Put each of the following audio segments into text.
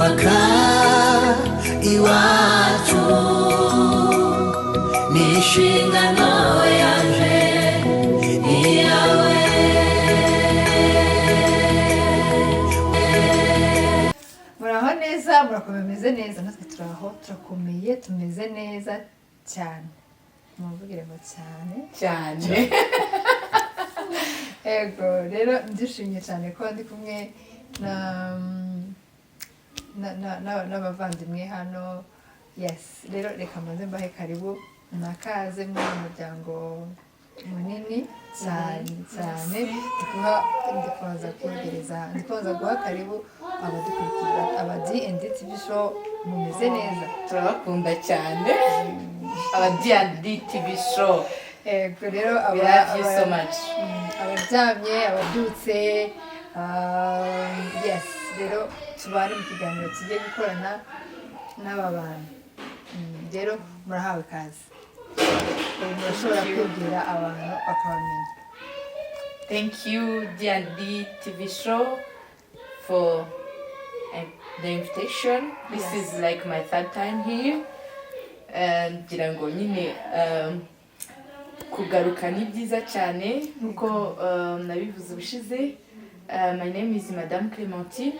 Kubaka iwacu ni inshingano yanje iyawe. Muraho neza, murakomeye, mumeze neza? Natwe turaho, turakomeye, tumeze neza cyane. Mumvugire ngo cyane. Cyane. Ego, rero ndishimye cyane ko ndi kumwe na n'abavandimwe hano. Yes, rero reka mbanze mbahe karibu, nakaze muri uyu muryango munini cyane cyane. Ndikubaza kwegereza, ndikubaza guha karibu abadukurikira, aba D&D TV Show. Mumeze neza? Turabakunda cyane aba D&D TV Show. Ego, rero We love you so much. Abaryamye, ababyutse, yes, rero tubare mu kiganiro tugiye gukorana n'aba bantu. Rero murahawe ikaze. Ubu murashobora kwibwira abantu bakabamenya. Thank you, D&D TV Show, for the invitation. This is like my third time here. And ngira ngo nyine kugaruka ni byiza cyane nkuko nabivuze ubushize. My name is Madame Clémentine.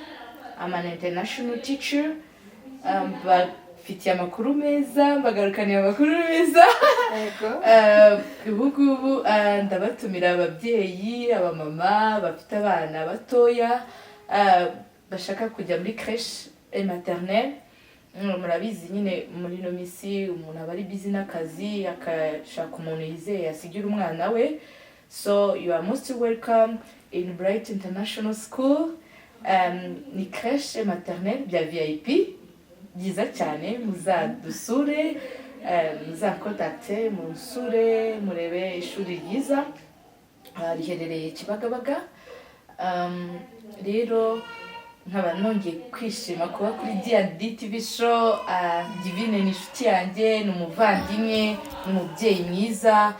I'm an international teacher. Mbafitiye amakuru meza, mbagarukaniye amakuru meza. Ubu ngubu ndabatumira ababyeyi, abamama bafite abana batoya bashaka kujya muri crèche et maternelle. Murabizi nyine muri ino minsi umuntu aba ari busy n'akazi, akashaka umuntu yizeye asigira umwana we. So you are most welcome in Bright International School. Ni crèche et maternelle bya VIP byiza cyane. Muzadusure, muzakontakite, musure, murebe ishuri ryiza. Riherereye Kibagabaga. Rero nkaba nongeye kwishima kuba kuri D&D TV Show. Divine ni inshuti yanjye, ni umuvandimwe, ni umubyeyi mwiza,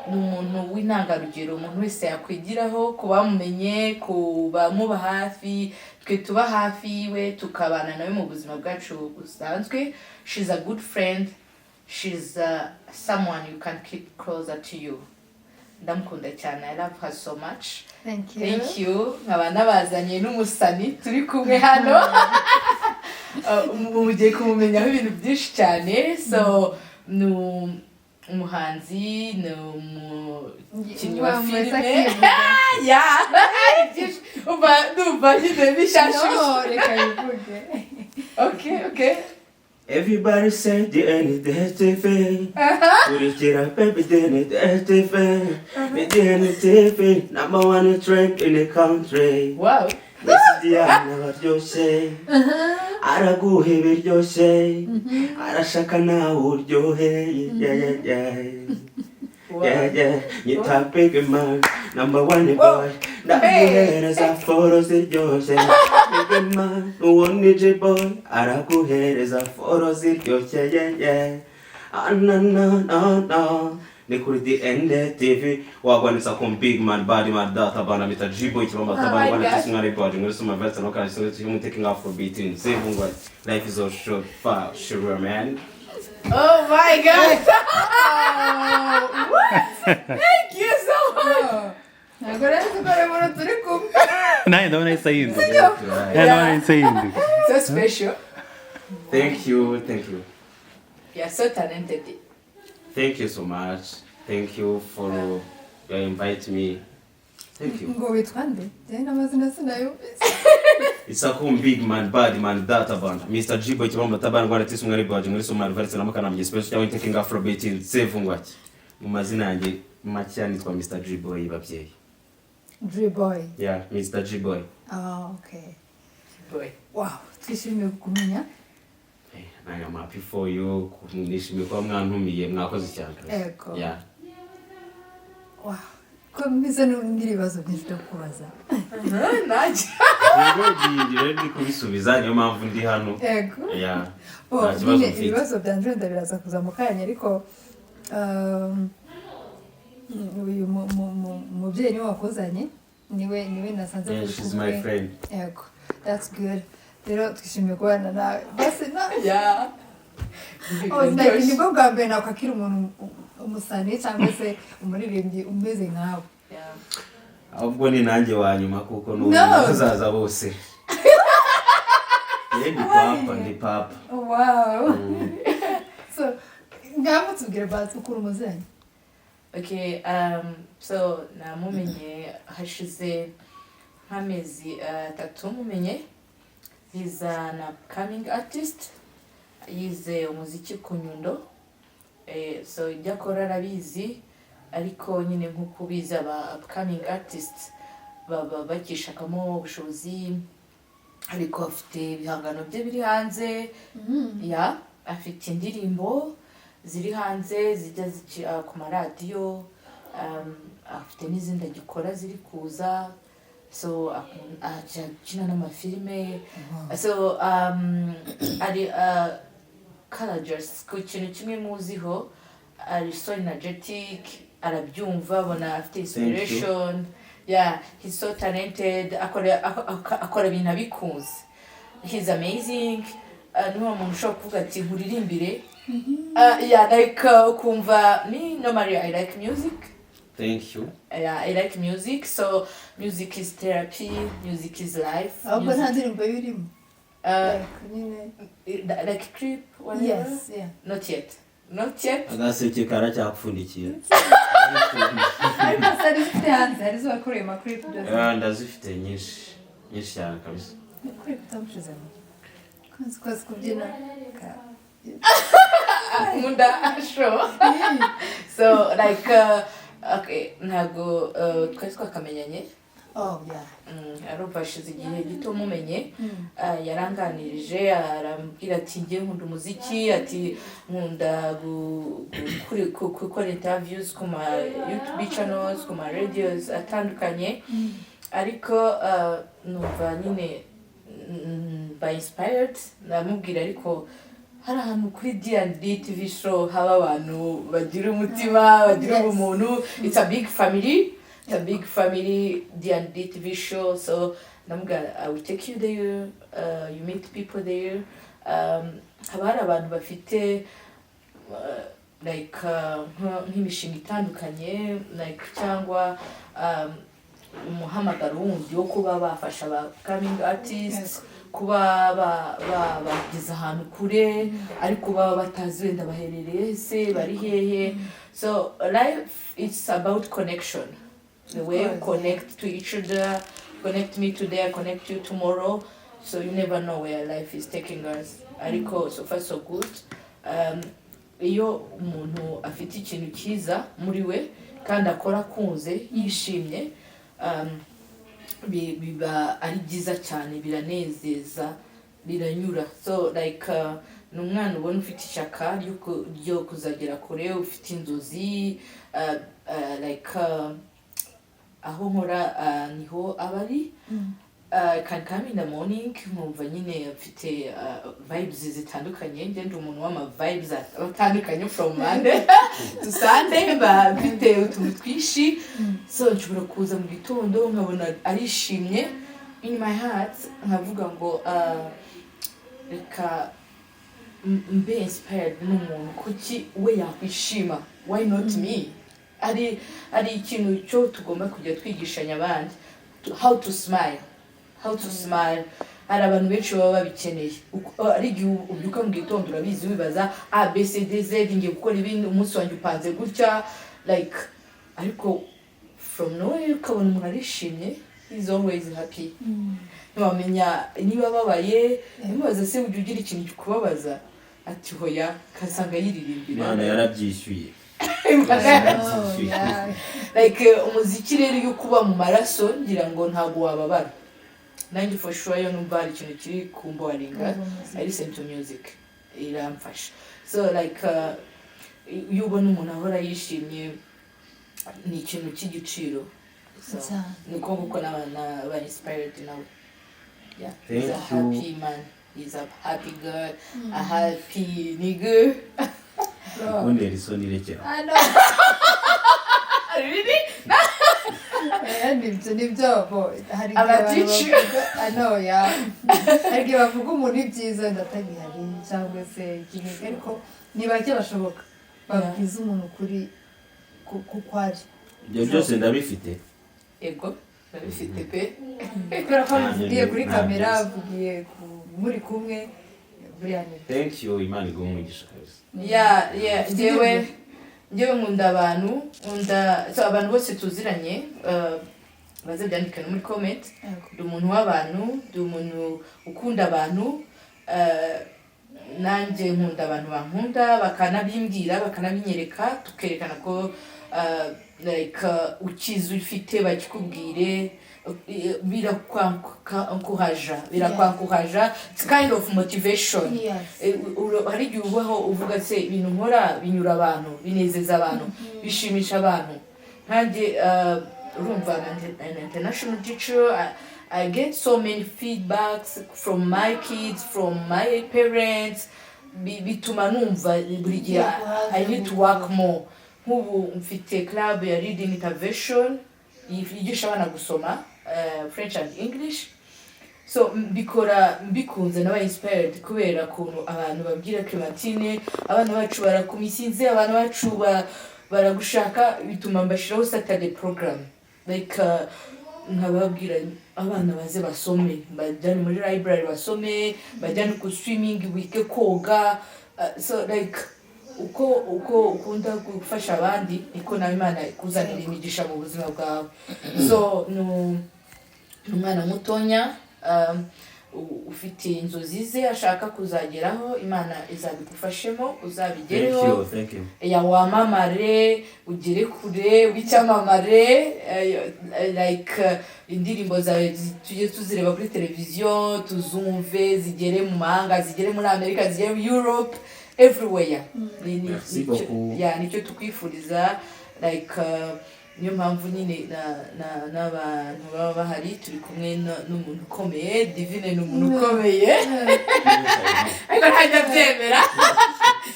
ni umuntu w'intangarugero umuntu wese yakwigiraho, ku bamumenye, ku bamuba hafi. Twe tuba hafi yiwe, tukabana nawe mu buzima bwacu busanzwe. She's a good friend, she's someone you can keep closer to you. Ndamukunda cyane, I love her so much. Thank you. Thank you. Nkaba nabazanye n'umusani turi kumwe hano. Mugiye kumumenyaho ibintu byinshi cyane. So ni umuhanzi, ni umukinnyi wa Wa mwese filime. akivuga. Ya, byinshi. Umva, ndumva nyine bishashe. No, reka yivuge. Okay. Everybody say D&D TV. Kurikira baby D&D TV. D&D TV, number one trend in the country. Miss Diana baryoshye, araguha ibiryoshye, arashaka nawe uryohe. Yeah. Yeah. Nyita big man, number one boy. Ndaguhereza follow ziryoshye. Big man, uwo ni G-boy, araguhereza follow ziryoshye. Yeah. Ah, no, no, no, no. Ni kuri D&D TV wagwanitsa ku big man, bad man, data bana mita G-boy kibamba tabana My bana God. Tisi mwana boy ngori suma verse no kana singo timu taking off for beating save ngwa. Life is so short, fire sugar man. Oh my God, what? Thank you so much. Ntabwo rero nzi ko ari umuntu turi kumwe. Nanjye ndabona ahise ahinduka. Nanjye ndabona ahise ahinduka. So special. Thank you, thank you. You are so talented. Thank you so much. Thank you for you invite me. Thank you. Ngo witwa nde? Njyewe n'amazina sinayumvise. Isakum big man, bad man, data band, Mr. G-boy kibamba tabana rwanda tisi mwari boy ngori suma verse na makana mje special cyangwa taking afrobeat save ngwaki. Mu mazina yanjye make nitwa Mr. G-boy, babyeyi. G-boy? Yeah, Mr. G-boy. Ah, okay. Boy. Wow, twishimiye kukumenya. I am happy for you. Nishimiye kuba mwantumiye, mwakoze cyane. Ego. Yeah. Wow, ko mbize ngira ibibazo byinshi byo kubaza. Nanjye. Rero ndi kubisubiza, niyo mpamvu ndi hano. Ego. Yeah. Bo, Nta kibazo nyine mfite. ibibazo byanje wenda biraza kuza mu kanya, ariko uyu mubyeyi niwe wakuzanye, niwe nasanze Yeah, muri she's kumwe. my friend. Yego, that's good. Rero twishimiye kubana nawe basi na Yeah. Oh, like, nibwo bwa mbere nakwakira umuntu umusani cyangwa se umuririmbyi umeze nkawe. Yeah. Ahubwo ni nanjye wa nyuma, kuko n'ubu No. bazaza bose. Ye, ndi papa, ndi papa. Wow. So ngaho tubwire basi ukuntu muziranye. Okay, so namumenye hashize nk'amezi 3 mumenye. He's an upcoming artist. Yize umuziki ku Nyundo. So ibyo akora arabizi, ariko nyine nk'uko ubizi, aba upcoming artists baba bakishakamo ubushobozi, ariko afite ibihangano bye biri hanze. Ya, afite indirimbo ziri hanze zijya ku maradiyo, afite n'izindi agikora ziri kuza. So ajya akina n'amafilime. So ari courageous ku kintu kimwe muziho, ari so energetic, arabyumva, abona afite Thank you. inspiration. Yeah, he's so talented. Akora ibintu abikunze. He's amazing. Ni wa muntu ushobora kuvuga ati nkuririmbire. Yeah, like ukumva me, normally I like music. Thank you. Yeah, I like music. So music is therapy, music is life. Ahubwo nta Music, ndirimbo birimo? Like, nyine like clip, whatever. Yes, yeah. Not yet, not yet. Agaseke karacyapfundikiye. Ariko se hari izifite hanze, hari izo wakoreye amaclip byose? Ah, ndazifite nyinshi nyinshi cyane kabisa. Clip utamushizemo kozi kozi kubyina. Nkunda show. So like okay, ntabwo twari twakamenyanye. Oh yeah. Arumva hashize igihe gito mumenye. Yaranganirije, arambwira ati njye nkunda umuziki, ati nkunda gukora interviews ku ma YouTube channels, ku ma radios atandukanye, ariko numva nyine by inspired, ndamubwira ariko hari ahantu kuri D&D TV show haba abantu bagira umutima, bagira ubumuntu. It's a big family, it's a big family, D&D TV show. So ndamubwira, "I will take you there, you meet people there." Haba hari abantu bafite like nk'imishinga itandukanye, like cyangwa umuhamagaro wundi wo kuba bafasha aba upcoming artists, kuba bageze ahantu kure ariko baba batazi wenda baherereye se, bari hehe. So life, it's about connection, the way you Course. connect to each other. Connect me today, I connect you tomorrow. So you never know where life is taking us, ariko so far so good. Iyo umuntu afite ikintu cyiza muri we kandi akora akunze, yishimye, biba ari byiza cyane, biranezeza, biranyura. So like ni umwana ubona ufite ishyaka ryo kuzagera kure, ufite inzozi. Like aho nkora niho aba ari. Can come in the morning, nkumva nyine mfite vibes zitandukanye. Njye ndi umuntu w'ama vibes atandukanye from Monday to Sunday, mba mfite utuntu twinshi. So nshobora kuza mu gitondo nkabona arishimye, in my heart nkavuga ngo reka mbe inspired n'umuntu, kuki we yakwishima, why not me? Hari ikintu cyo tugomba kujya twigishanya abandi, how to smile, how to smile. Hari abantu benshi baba babikeneye. Ari igihe ubyuka mu gitondo, urabizi, wibaza A B C D Z, ngiye gukora ibindi, umunsi wanjye upanze gutya, like ariko from nowhere ukabona umuntu arishimye, he's always happy. Ntiwamenya niba ababaye. Ntimubaze se ujya ugira ikintu kikubabaza, ati hoya, kasanga yiririmbira. Imana yarabyishyuye. Oh, yeah. Like umuziki rero iyo kuba mu maraso, ngira ngo ntabwo wababara. Nanjye for sure iyo numva hari ikintu kiri kumboringa, I listen to music, iramfasha. So like iyo ubona umuntu ahora yishimye, ni ikintu cy'igiciro. So Cyane. ni uko nguko naba inspired nawe. Yeah, he's a Thank you. happy man, he's a happy girl, a happy nigga. Ukundera isoni, rekera. I know. Really? Nibyo bo, hari igihe abantu Aba teacher. bavuga, ah, no, yeah, hari igihe bavuga umuntu ibyiza wenda atagihari cyangwa se ikintu, ariko ni bake bashoboka babwiza umuntu ukuri kuko ari. Ibyo byose ndabifite. Ego, babifite pe. Kubera ko bivugiye kuri Ntabyo kamera, nzi. avugiye muri kumwe, buriya ni Thank you, Imana iguhe umugisha kabisa. Yeah, njyewe nkunda abantu, nkunda, so abantu bose tuziranye, baze byandike no muri comment. Ndi umuntu w'abantu, ndi umuntu ukunda abantu, nanjye nkunda abantu bankunda, bakanabimbwira, bakanabinyereka, tukerekana ko like ukiza ufite bakikubwire, birakwankuhaja, birakwankuhaja. It's kind of motivation. Hari igihe ubaho uvuga se ibintu nkora binyura abantu, binezeza abantu, bishimisha abantu. Nkanjye, urumva, I'm an international teacher. I get so many feedbacks from my kids, from my parents. Bituma numva buri gihe I need to work more. Nk'ubu mfite club ya reading intervention yigisha abana gusoma, French and English. So mbikora mbikunze, naba inspired kubera ukuntu abantu babwira Clementine, abana bacu barakumisinze, abana bacu baragushaka. Bituma mbashyiraho Saturday program, like nkababwira abana baze basome, bajyane muri library basome, bajyane ku swimming wige koga. So like uko ukunda gufasha abandi, niko nawe Imana ikuzanira imigisha mu buzima bwawe. So ni umwana mutonya, ufite inzozi ze ashaka kuzageraho. Imana izabigufashemo. Thank Uzabigereho. you, thank you. Ya, wamamare, ugere kure, w'icyamamare, like indirimbo zawe tujye tuzireba kuri televiziyo, tuzumve, zigere mu mahanga, zigere muri Amerika, zigere muri Europe, everywhere. Merci beaucoup. Ya, nicyo tukwifuriza. Like niyo mpamvu nyine n'abantu baba bahari, turi kumwe n'umuntu ukomeye. Divine ni umuntu ukomeye, ariko ntajya abyemera.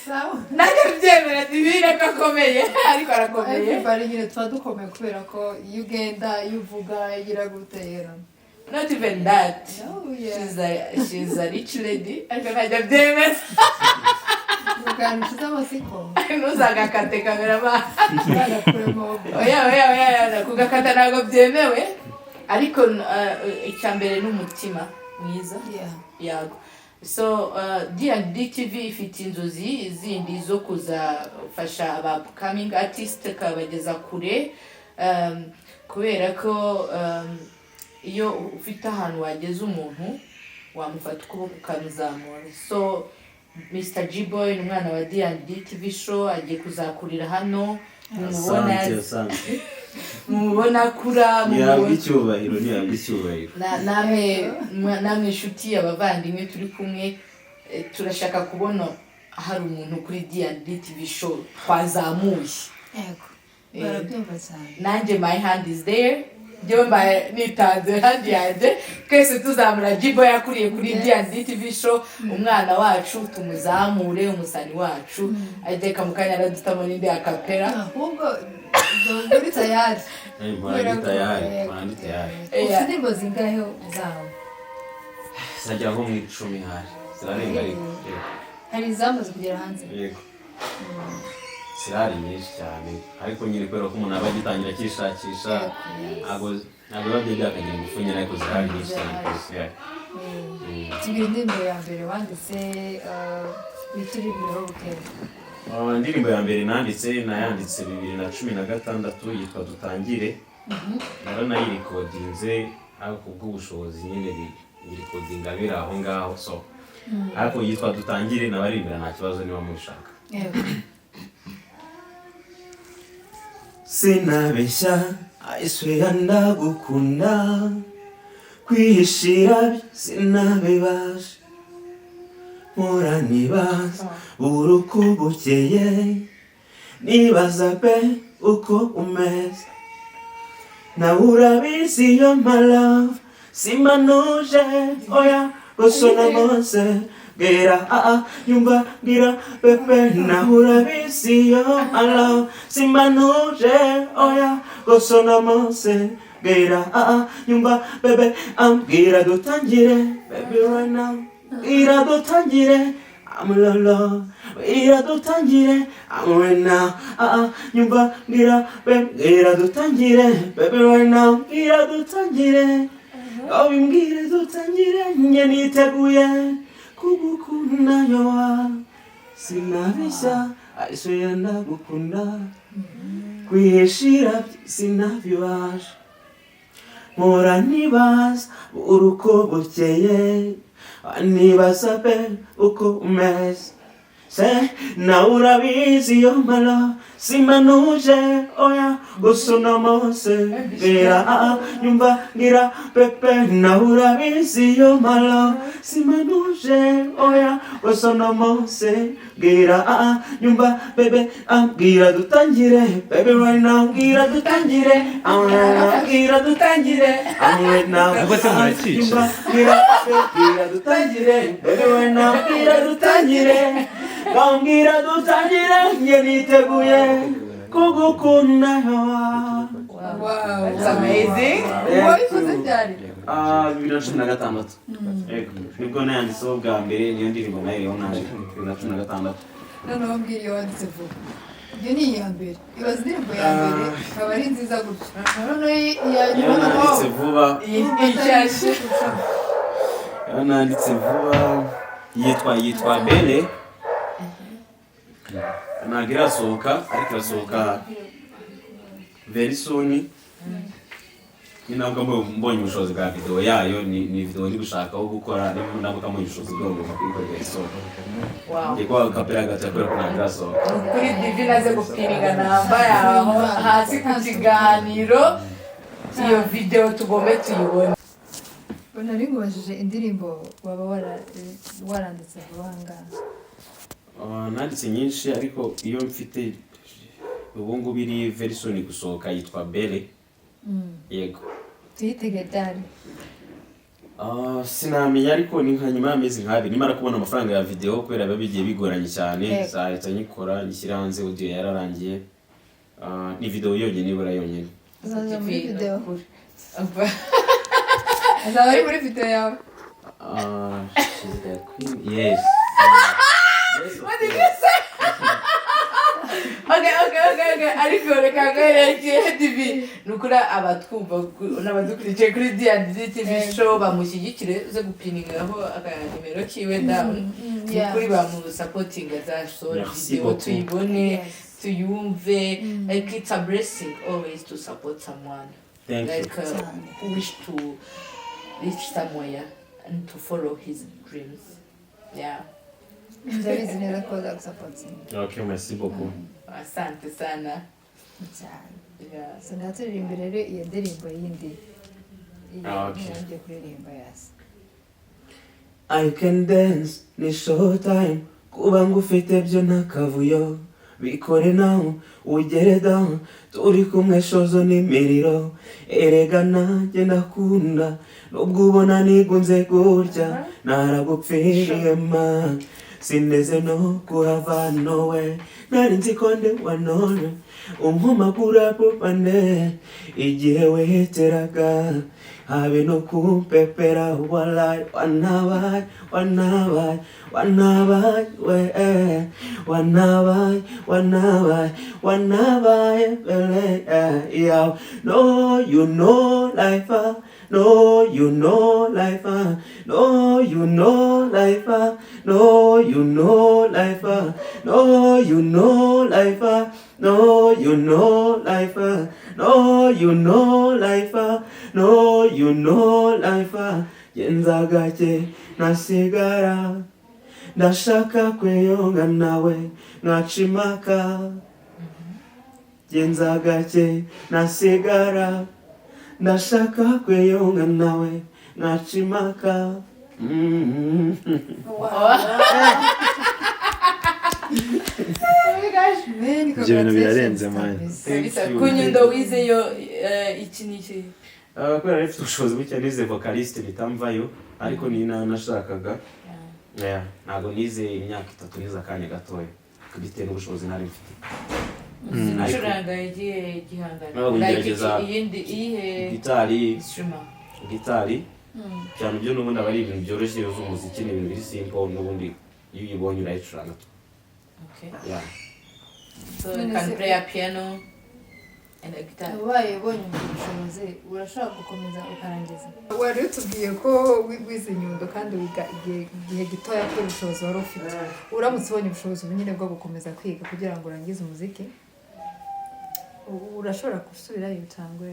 Sawa. Ntajya abyemera Divine ko akomeye, ariko arakomeye. Everybody nyine tuba dukomeye, kubera ko iyo ugenda, iyo uvuga, igira gute rero. Not even that. Oh, yeah. She's a rich lady, ariko ntajya abyemera. Akantu ushize amatsiko. Ntuzagakate, cameraman. Bagakuremo. Oya, oya, oya, oya, kugakata ntabwo byemewe. Ariko icya mbere ni umutima mwiza. Yago. So D&D TV ifite inzozi zindi zo kuzafasha aba upcoming artist, ikabageza kure, kubera ko iyo ufite ahantu wageza umuntu, wamufata ukuboko ukamuzamura. So Mr G-Boy ni umwana wa D&D TV Show, agiye kuzakurira hano mumubona. Asante, asante. Mumubona akura. Ntihabwa Mumubona icyubahiro, ntihabwa icyubahiro. Namwe inshuti, abavandimwe turi kumwe, turashaka kubona hari umuntu kuri D&D TV Show twazamuye. Yego, barabyumva cyane. Nanjye my hand is there, njyewe mbaye nitanze hand yanjye, twese tuzamura Jibo yakuriye kuri D&D TV Show. Umwana wacu tumuzamure, umusani wacu ajya mu kanya aradutamo n'indi akapera. Ahubwo muri tayari. Mpora ndi tayari, mpora ndi tayari. Ufite indirimbo zingahe zawe? Zagera nko mu 10 hari, zirarenga ariko. Yego. Hari izamaze kugera hanze? Yego, zirahari nyinshi cyane, ariko nyine kubera ko umuntu aba agitangira akishakisha, ntabwo biba byakagira ingufu nyine, ariko zirahari nyinshi cyane rwose, yeah. Tubwira indirimbo ya mbere wanditse, wituririreho bukeya. Indirimbo ya mbere nanditse, nayanditse 2016, yitwa Dutangire. Naranayirikodinze, ariko kubw'ubushobozi nyine irikodinga biri aho ngaho. So ariko yitwa Dutangire, nabaririmbira nta kibazo niba mubishaka. Yego. Sinabeshya, I swear ndagukunda, kwihishira sinabibasha, mpora nibaza buri uko bukeye, nibaza pe uko umeze, nawe urabizi yo my love, simbanuje oya. Gusa uno munsi bwira, ah ah, nyumva bwira bébé, nawe urabizi yo my love, simbanuje oya. Gusa uno munsi bwira, ah ah, nyumva bébé, ambwira dutangire, baby, right now, bwira dutangire. I'm lolo, bwira dutangire. I'm right now, ah ah, nyumva bwira baby, bwira dutangire, baby, right now, bwira dutangire. Oh, bimbwire dutangire, njye niteguye kugukunda yowa, sinabishya aisuye, ndagukunda kwihishira, sinabibasha, mpora nibaza buri uko bukeye, nibaza pe uko umeze se, nawe urabizi yo malo, simanuje oya. Gusa uno munsi bwira, ah ah, nyumva ngira bébé, nawe urabizi yo malo, simanuje oya. Gusa uno munsi bwira, ah ah, nyumva bébé, ambwira dutangire, baby, right now, mbwira dutangire. I'm right now, mbwira dutangire. I'm right now. Ntabwo se murakica? Nyumva mbwira mbwira dutangire, baby, right now, mbwira dutangire, mbwira dutangire, njye niteguye kugukunda. Wow. That's amazing. Wabikoze ryari? Ah, 2016. Yego, nibwo nayanditseho bwa mbere, niyo ndirimbo nayo naje 2016. Noneho mbwira iyo wanditse vuba. Iyo ni iya mbere. Ibaze indirimbo ya mbere ikaba ari nziza gutya, noneho iya Iyo nyuma nanditse vuba, Inshyashya. iyo nanditse vuba yitwa Bele. Ntabwo irasohoka, ariko irasohoka very soon. Ni nabwo mbonye ubushobozi bwa video yayo. Ni video ndi gushaka aho gukora, niba nabwo mbonye ubushobozi bwo ngomba kuyikora very soon. Ngiye kuba kapera gato kubera ko ntabwo irasohoka. Kuri Divine aze gupininga namba yaho hasi ku kiganiro, iyo video tugombe tuyibone. Nari nkubajije indirimbo waba waranditse vuba aha ngaha. Ah, nanditse nyinshi, ariko iyo mfite ubu ngubu iri very soon gusohoka yitwa Bele, yego. Tuyitege ryari? Ah, sinamenya, ariko ni nka nyuma y'amezi nk'abiri, nimara kubona amafaranga ya video, kubera biba bigiye bigoranye cyane. Nzahita nyikora nyishyira hanze, audio yararangiye. Ah, ni video yonyine ibura yonyine. Azaza muri video, azaba ari muri video yawe? Ah, she's the queen, yes. Yes, of What did course. you say? Okay. Ariko reka nkwereke, TV. Ni ukuri abatwumva n'abadukurikiye kuri D&D TV Show bamushyigikire, uze gupiningaho akanimero kiwe down. Ni ukuri bamusupportinga, azasohora Merci video beaucoup. tuyibone, tuyumve. Like, it's a blessing always to support someone. Thank you. Like who wish to reach somewhere and to follow his dreams. Yeah. Ndabizi neza ko bazagusupportinga. Okay, merci beaucoup. Asante sana. Cyane. Yeah. So ndaturirimba rero iyo ndirimbo yindi, iyo Ah, okay. ngiye kuririmba yasi. I can dance, ni show time. Kuba ngufite byo ntakavuyo, bikore nawe ugere down, turi kumwe shozo n'imiriro. Erega nanjye ndakunda, nubwo ubona nigunze gutya, naragupfiriye ma, sineze no kuhava nowe. Nari nzi ko ndi wa none unkomagura bubane, igihe weteraga habe no kumpepera. Walayi wanabaye, wanabaye, wanabaye we, wanabaye, wanabaye, wanabaye bele yawe. No, you know life, ah. No, you know life, ah. No, you know life, ah. No, you know life, ah. No, you know life, ah. No, you know life, ah. No, you know life, ah. No, you know life, ah. Genza gake nasigara, ndashaka kweyonga nawe nkacimaka. Genza gake nasigara, ndashaka kweyonga nawe nkacimaka. Man, Ibyo bintu birarenze, man. kabisa. Kabisa. Thank you. Ku Nyundo wizeyo iki n'iki? Kubera nari mfite ubushobozi buke, nize vocaliste mpita mvayo, ariko ni nayo nashakaga. Yeah, ntabwo nize imyaka 3, nize akanya gatoya bitewe n'ubushobozi nari mfite. Gucuranga igihe gihangano? Ntabwo Like ngerageza. Iyindi iyihe Gitari. instrument? Gitari cyane. Ibyo n'ubundi aba ari ibintu byoroshye. Uzi umuziki ni ibintu biri simple, n'ubundi iyo uyibonye urayicuranga. Okay. Yeah. So you can play a piano and a guitar. Ubaye ubonye ubushobozi, urashobora gukomeza ukarangiza? Wari utubwiye ko wize inyundo kandi wiga igihe gitoya kubera ubushobozi wari ufite. Uramutse ubonye ubushobozi ubu nyine bwo gukomeza kwiga kugira ngo urangize umuziki, urashobora gusubirayo cyangwa?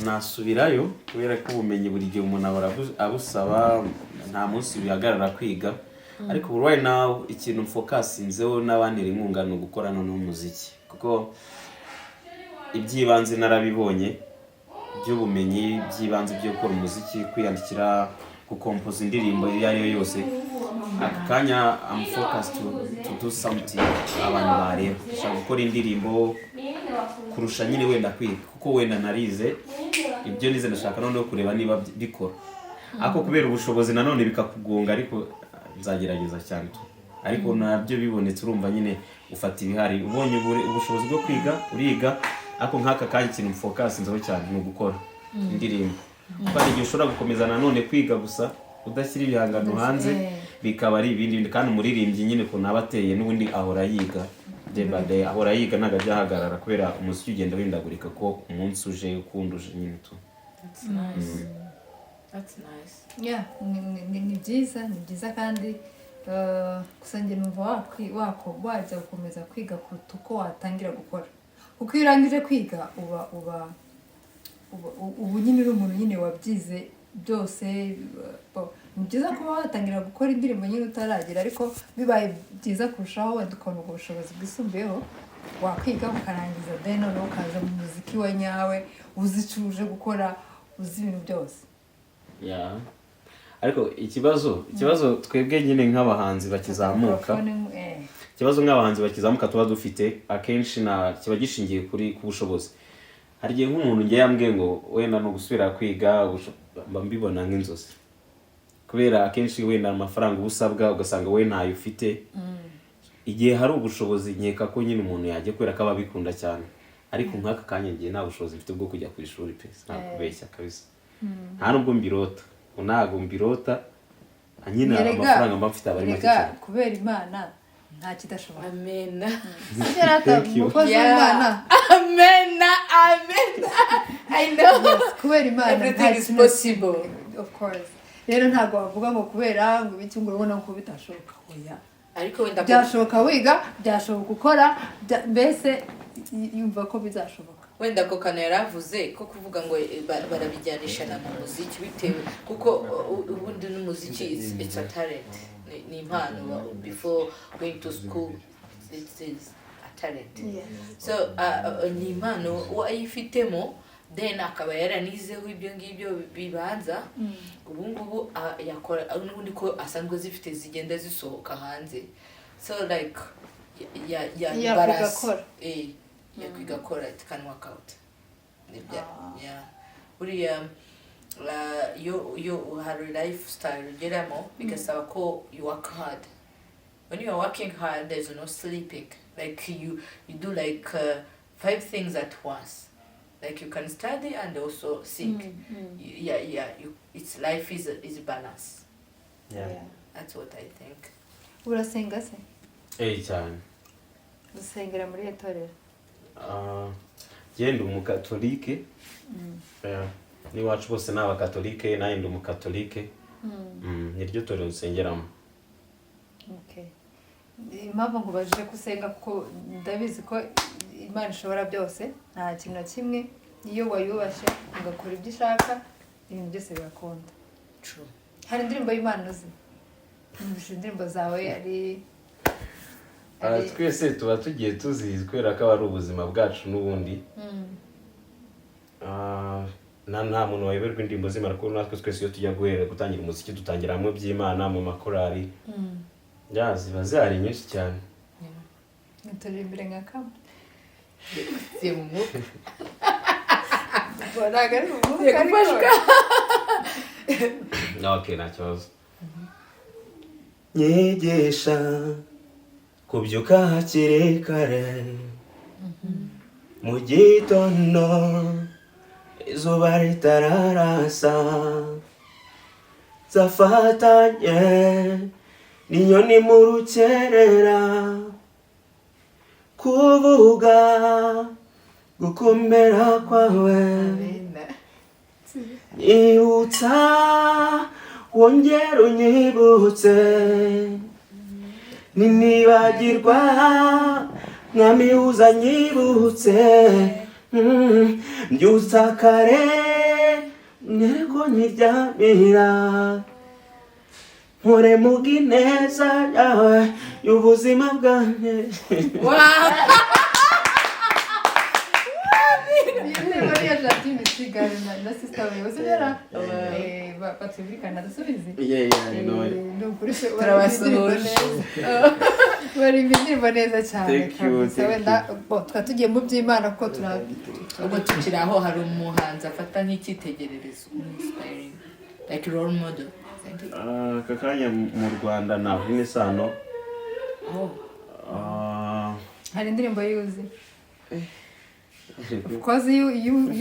Nasubirayo kubera ko ubumenyi buri gihe umuntu ahora abusaba, nta munsi bihagarara kwiga. Ariko ubu right now ikintu mfocusinzeho n'abantera inkunga ni ugukora noneho umuziki, kuko iby'ibanze narabibonye by'ubumenyi by'ibanze byo gukora umuziki, kwiyandikira, gukompoza indirimbo iyo ari yo yose. Aka kanya I'm focused to do something abantu bareba. Ndashaka gukora indirimbo kurusha nyine wenda kwiga, kuko wenda narize ibyo nize, ndashaka noneho kureba niba bikora. Ariko kubera ubushobozi nanone bikakugonga, ariko nzagerageza cyane tu. Ariko nabyo bibonetse, urumva nyine ufata ibihari. Ubonye ubushobozi bwo kwiga uriga, ariko nk'aka kanya ikintu mfocusinzeho cyane ni ugukora indirimbo, kuko hari igihe ushobora gukomeza nanone kwiga gusa udashyira ibihangano hanze, bikaba ari ibindi bindi. Kandi umuririmbyi nyine ukuntu aba ateye, n'ubundi ahora yiga day by day, ahora yiga, ntabwo ajya ahagarara, kubera umuziki ugenda windagurika ko umunsi uje ukundi uje nyine tu. That's nice. That's nice. Yeah, ni byiza, ni byiza. Kandi gusa njye numva wajya gukomeza kwiga kuruta uko watangira gukora, kuko iyo urangije kwiga uba nyine uri umuntu nyine wabyize byose. Ni byiza kuba watangira gukora indirimbo nyine utaragera, ariko bibaye byiza kurushaho wenda ukabona ubwo bushobozi bwisumbuyeho, wakwiga ukarangiza, then noneho ukaza mu muziki wa nyawe, uzi icyo uje gukora, uzi ibintu byose. Yeah. Ariko ikibazo twebwe nyine nk'abahanzi bakizamuka, Microphone, ikibazo nk'abahanzi bakizamuka tuba dufite akenshi na kiba gishingiye kuri ku bushobozi. Hari igihe nk'umuntu ngiye yambwiye ngo wenda ni ugusubira kwiga, mba mbibona nk'inzozi, kubera akenshi wenda amafaranga uba usabwa ugasanga we ntayo ufite. Igihe hari ubushobozi, nkeka ko nyine umuntu yajya, kubera ko aba abikunda cyane. Ariko nk'aka kanya ngiye nta bushobozi mfite bwo kujya ku ishuri pe, sinakubeshya kabisa. Nta nubwo mbirota, ntabwo mbirota nyine. Amafaranga mba mfite aba ari make Erega, cyane. kubera Imana nta kidashoboka. Amen. Sibyo rata? Thank you. Umukozi Yeah. w'Imana. Amen. Amen. I know. Yes, kubera Imana nta Everything is kintu. possible. Of course. Rero ntabwo wavuga ngo kubera ngo ibiki ngo urabona ko bitashoboka, oya. Ariko wenda Byashoboka wiga, byashoboka ukora, mbese yumva ko bizashoboka. Wenda ako kantu yari avuze ko kuvuga ngo barabijyanisha na mu muziki, bitewe kuko ubundi n'umuziki it's a talent, ni impano. Before going to school, it is a talent. So ni impano uwayifitemo, then akaba yaranizeho ibyo ngibyo bibanza, ubu ngubu yakora n'ubundi ko asanzwe zifite zigenda zisohoka hanze. So like ya Yakwiga balance. akora. Yakwiga akora, it can work out. Yeah. Buriya iyo hari lifestyle ugeramo bigasaba ko you work hard. When you are working hard, there's no sleeping. Like you do like five things at once. Like you can study and also sing. Yeah, it's life is balance. That's what I think. Urasenga se? Eh, cyane. Usengera muri irihe torero? Ah, njye ndi umukatolike. Yeah. N'iwacu bose ni abakatolike, nanjye ndi umukatolike. Niryo torero nsengeramo. Okay. Impamvu nkubajije ko usenga, kuko ndabizi ko Imana ishobora byose, nta kintu na kimwe. Iyo wayubashye ugakora ibyo ishaka, ibintu byose birakunda. True. Hari indirimbo y'Imana uzi? Numvise indirimbo zawe ari Twese tuba tugiye tuzizi kubera ko aba ari ubuzima bwacu n'ubundi. Nta muntu wayoberwa indirimbo z'Imana, kuko natwe twese iyo tujya guhera gutangira umuziki dutangira hamwe by'Imana mu makorari. Ya, ziba zihari nyinshi cyane. Turirimbire nka kamwe. Ziye mu mwuka. Ntabwo ari umwuka, ariko Gufashwa. Okay, nta kibazo. Nyigisha kubyuka hakiri kare mu gitondo, izuba ritararasa, zafatanye n'inyoni mu rukerera kuvuga gukomera kwawe. Amen. Nyibutsa, wongera unyibutse, ninibagirwa, Mwami, uzanyibutse. Mbyutsa kare mwereko nyiryamira, nkore muga ineza yawe y'ubuzima bwanjye. Wow. Iyi ndirimbo niyo Gentil Misigaro na sister we uzibera batuye muri Canada, subizi? Yeah, I know it. Ni ukuri se, Turabasuhuje. baririmba indirimbo neza cyane. Thank you, Kabisa. thank Wenda bo twari tugiye mu by'Imana kuko tura Ubwo tukiri aho, hari umuhanzi afata nk'icyitegererezo, inspiring, like role model? Ah, aka kanya mu Rwanda ntabwo isano. Oh. Ah, Hari indirimbo yuzi? Of course, iyo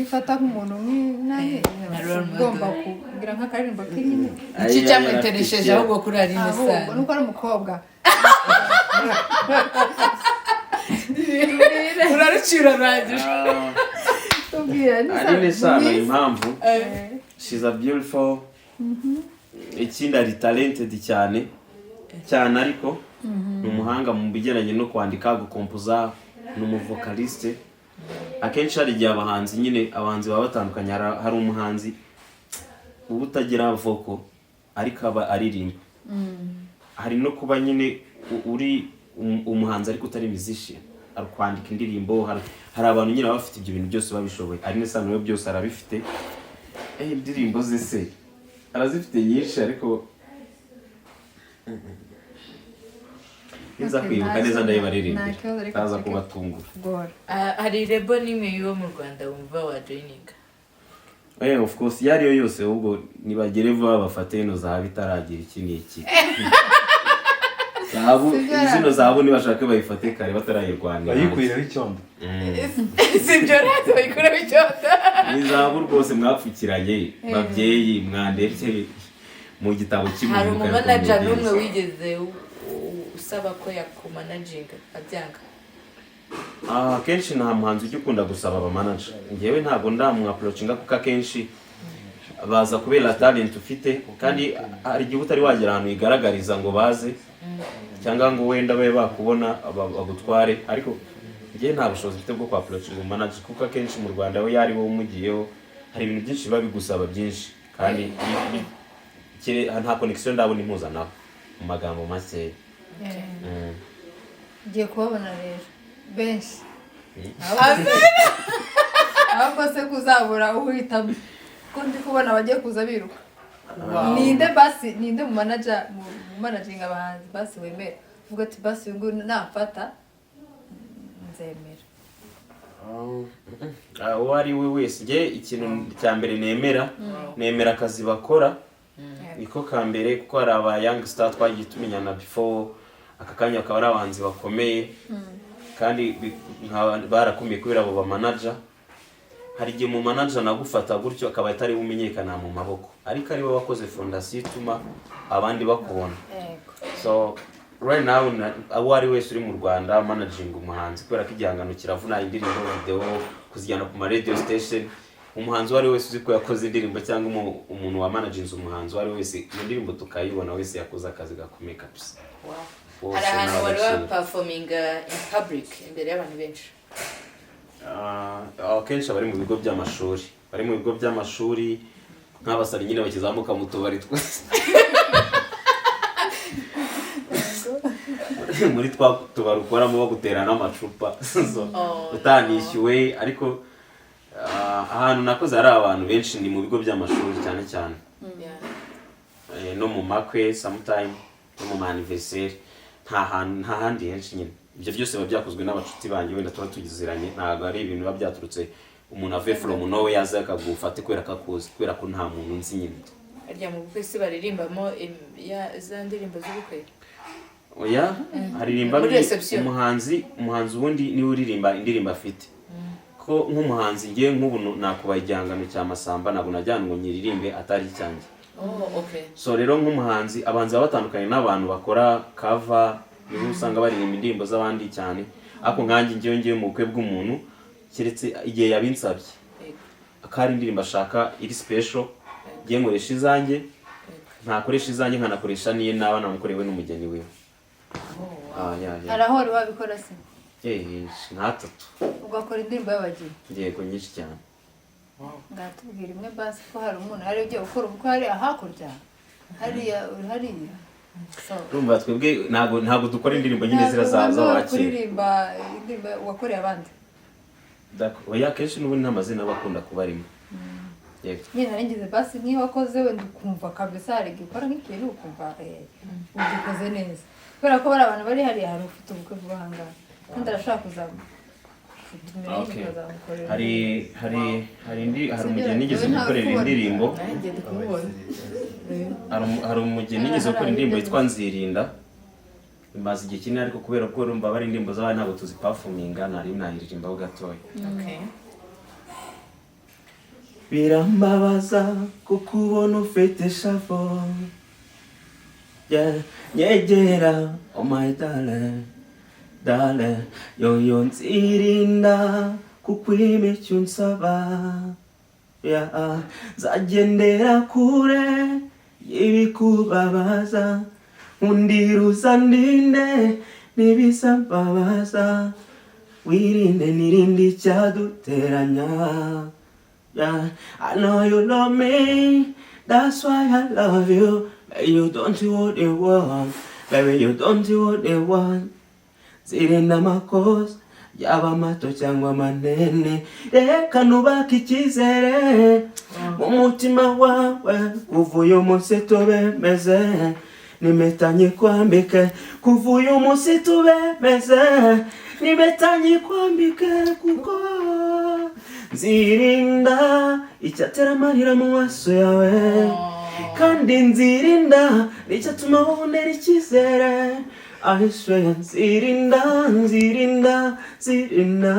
ufata nk'umuntu nk'inani Nka role model. ugomba kugira nk'akaririmbo k'inyine. Iki cyamwiteresheje ahubwo kuri Aline Ahubwo Sano? Nuko ari umukobwa. Urarucira rurangije. Ah, Tubwira ni Aline Sano, mwiza. impamvu, she's a beautiful, ikindi ari talented cyane cyane, ariko ni umuhanga mu bigendanye no kwandika, gukompoza, ni umuvocaliste. Akenshi hari igihe abahanzi nyine, abahanzi baba batandukanye. Hari umuhanzi uba utagira vocal ariko aba aririmba, hari no kuba nyine uri umuhanzi ariko utari musician, ari kwandika indirimbo. Hari abantu nyine baba bafite ibyo bintu byose babishoboye. Aline Sano we byose arabifite. Indirimbo ze se arazifite nyinshi, ariko niza Okay, kwibuka nta neza kibazo. ndayibaririmbira. Nta kibazo, reka Ndaza tureke. kubatungura. Gora. Ah, hari label n'imwe yo mu Rwanda wumva wa joininga? Of course, iyo ariyo yose. Ahubwo nibagere vuba bafate ino zahabu itaragira iki n'iki. Zahabu Sibyo? zino zahabu nibashake bayifate kare batarayirwanira. Bayikurireho icyondo. Si ibyo, natwe bayikuraho icyondo. Ni zahabu rwose mwapfukiranye, babyeyi, mwandebye mu gitabo Hari cy'umuntu. umumanager n'umwe wigeze usaba ko yakumanaginga abyanga? Ah, akenshi nta muhanzi ujya ukunda gusaba abamanager. Njyewe ntabwo ndamwapproachinga kuko akenshi baza kubera talent ufite, kandi hari igihe utari wagera ahantu yigaragariza ngo baze, cyangwa ngo wenda babe bakubona bagutware. Ariko njyewe nta bushobozi mfite bwo kwapproachinga umumanager, kuko akenshi mu Rwanda we yari wowe umugiyeho hari ibintu byinshi biba bigusaba byinshi, kandi nta connection ndabona impuza nabo, mu magambo makeya. Ugiye kubabona rero benshi, ahubwo se kuzabura uhitamo, ko ndi kubona abagiye kuza biruka? Ninde basi, ninde mu manager, mu managinga abahanzi basi wemera uvuga ati: "Basi uyu nguyu namfata nzemera"? Ah, uwo ari we wese, njye ikintu cya mbere nemera, nemera akazi bakora, niko ka mbere, kuko hari aba young star twagiye tumenyana before, aka kanya bakaba ari abahanzi bakomeye kandi barakomeye kubera abo bamanager. Hari igihe mu manager nagufata gutyo akaba atari bumenyekana mu maboko, ariko ari we wakoze fondasiyo ituma abandi bakubona. So right now, uwo ari wese uri mu Rwanda managing umuhanzi, kubera ko igihangano kiravuna, indirimbo, video, kuzijyana ku ma radio station, umuhanzi uwo ari we wese uzi ko yakoze indirimbo, cyangwa umuntu wa managinze umuhanzi uwo ari we wese, iyo ndirimbo tukayibona, wese yakoze akazi gakomeye kabisa. Bose Hari ahantu wari n'abagaciro. waperforminga in public imbere y'abantu benshi? Ah, akenshi abari mu bigo by'amashuri, bari mu bigo by'amashuri, nk'abasari nyine bakizamuka mu tubari twese, muri twa tubari ukoramo bagutera n'amacupa. So, Oh, utanishyuwe. Ariko ahantu nakoze hari abantu benshi ni mu bigo by'amashuri cyane cyane. No mu makwe sometime, no mu ma anniversaire. Nta hantu, nta handi henshi nyine. Ibyo byose biba byakozwe n'abacuti banjye wenda tuba tugiziranye, ntabwo ari ibintu biba byaturutse Umuntu avuye from nowhere yaza akagufate kubera ko akuzi, kubera ko nta muntu nzi nyine. Harya mu bukwe se baririmbamo za ndirimbo z'ubukwe? Oya, haririmba Muri reception. Umuhanzi ubundi niwe uririmba indirimbo afite, ko nk'umuhanzi ngiye nk'ubu nakubaha igihangano cya Masamba, ntabwo najyana ngo nyiririmbe atari icyanjye. Oh, okay. So rero nk'umuhanzi, abahanzi baba batandukanye n'abantu bakora cover, nibo usanga baririmba indirimbo z'abandi cyane. Ariko nkanjye ngewe ngiye mu bukwe bw'umuntu, keretse igihe yabinsabye ko hari indirimbo ashaka iri special, ngiye nkoresha izanjye, ntakoresha izanjye nkanakoresha n'iye naba namukorewe n'umugeni wiwe. Ah, yeah. Hari aho wari wabikora se? Eh, nk'atatu. Ugakora indirimbo y'abageni? Yego, nyinshi cyane. Ngatubwira imwe basi, ko hari umuntu hari ugiye gukora ubukwe hariya hakurya, hariya uri hariya. So, Urumva twebwe ntabwo dukora indirimbo nyine zira za ntabwo wemerewe z'abakera. kuririmba indirimbo wakoreye abandi. Oya, akenshi n'ubundi nta mazina aba akunda kuba arimo. Yego. Nyine nari ngize basi nk'iyo wakoze wenda ukumva kabisa hari igihe ukora nk'ikintu ukumva ugikoze neza, kubera ko bari abantu bari hariya, hari ufite ubukwe vuba aha ngaha kandi arashaka kuzamutumira nyine ukazamukorera. Hari indi, hari Sibyo, umugeni nigeze ntawe gukorera ukubona. indirimbo. Nanjye ndi kumubona. Hari umugeni nigeze gukora indirimbo yitwa Nzirinda, imaze igihe kinini, ariko kubera ko urumva bari indirimbo z'abandi ntabwo tuziperforminga, nari nayiririmbaho gatoya. Okay. Birambabaza kukubona ufite ishavu, yeah. Nyegera, oh my darling, darling, yoyo, nzirinda kukwima icyo unsaba, yeah. Nzagendera kure y'ibikubabaza, nkundira ndinde n'ibisambabaza, wirinde nirinde icyaduteranya. Yeah, I know you love me, that's why I love you. Baby, you don't do what they want, baby, you don't do what they want. Zirinda amakosa, yaba mato cyangwa manini, reka nubake icyizere mu mutima wawe. Kuva uyu munsi tubemeze, n'impeta nyikwambike. Kuva uyu munsi tubemeze, n'impeta nyikwambike, kuko nzirinda icyatera amarira mu maso yawe, kandi nzirinda n'icyatuma wabonera icyizere. I swear, nzirinda, nzirinda, nzirinda,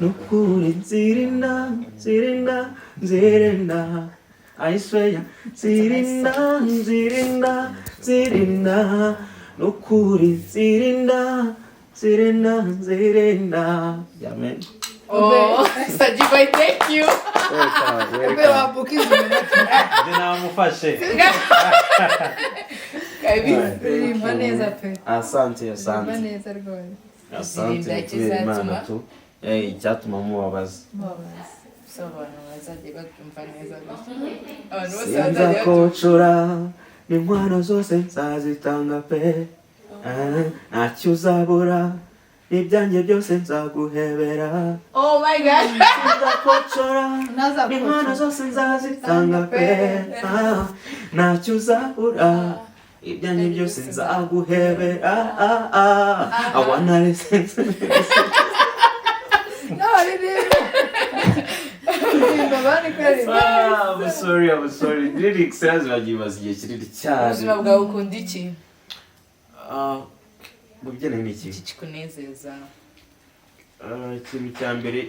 nukuri nzirinda, nzirinda, nzirinda. I swear, nzirinda, nzirinda, nzirinda, nukuri nzirinda, nzirinda, nzirinda. Amen. Oh, Saji boy, thank you. Ube wambuka izo. Njye namufashe. Kabisa. Uririmba neza pe. Asante. Uririmba Asante. neza rwose. Asante. Zirinda Kubera Imana ikizatuma- tu. Icyatuma mubabaza. Mubabaza. So abantu bazajya babyumva neza gusa. Abantu bose bazajya Sinza babyumva. kocora n'inkwano zose nzazitanga pe. Ntacyo uzabura, ibyanjye byose nzaguhebera. Oh my God. Sinza kocora Ntazakocora. n'inkwano zose nzazitanga pe. Ntacyo uzabura, ibyanjye byose nzaguhebera. I wanna listen. No, ririmba. Ririmba, bari kuririmba. Ah, I'm sorry, I'm sorry. Lyrics zibagiye igihe kinini cyane. Ubuzima bwawe ukunda iki? Ah, mu bijyanye n'iki? Iki kikunezeza? Ah, ikintu cya mbere,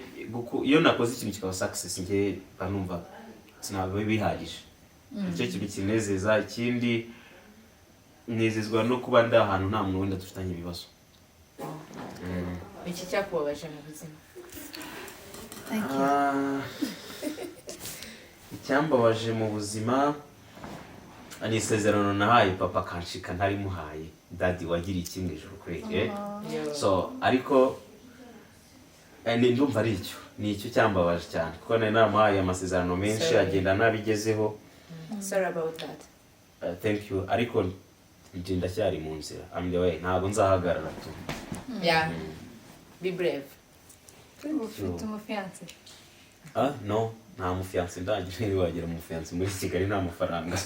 iyo nakoze ikintu kikaba success, njye mba numva sinaba bihagije. Nicyo kintu kinezeza. Ikindi, nezezwa no kuba ndi ahantu nta muntu wenda dufitanye ibibazo. Iki cyakubabaje mu buzima? Thank you. Ah, icyambabaje mu buzima ni isezerano nahaye papa akanshika ntarimuhaye. Daddy wagiriye iki mu ijuru kweli, eh? Yo. So ariko ndumva ari icyo, ni icyo cyambabaje cyane, kuko nari naramuhaye amasezerano menshi, Sorry. agenda nabigezeho. Sorry about that. Thank you, ariko njye ndacyari mu nzira. I'm the way, ntabwo nzahagarara tu. Yeah, be brave. Ufite umufiancé? Ah, no, nta mufiancé ndagira. Niba wagira umufiancé muri Kigali nta mafaranga,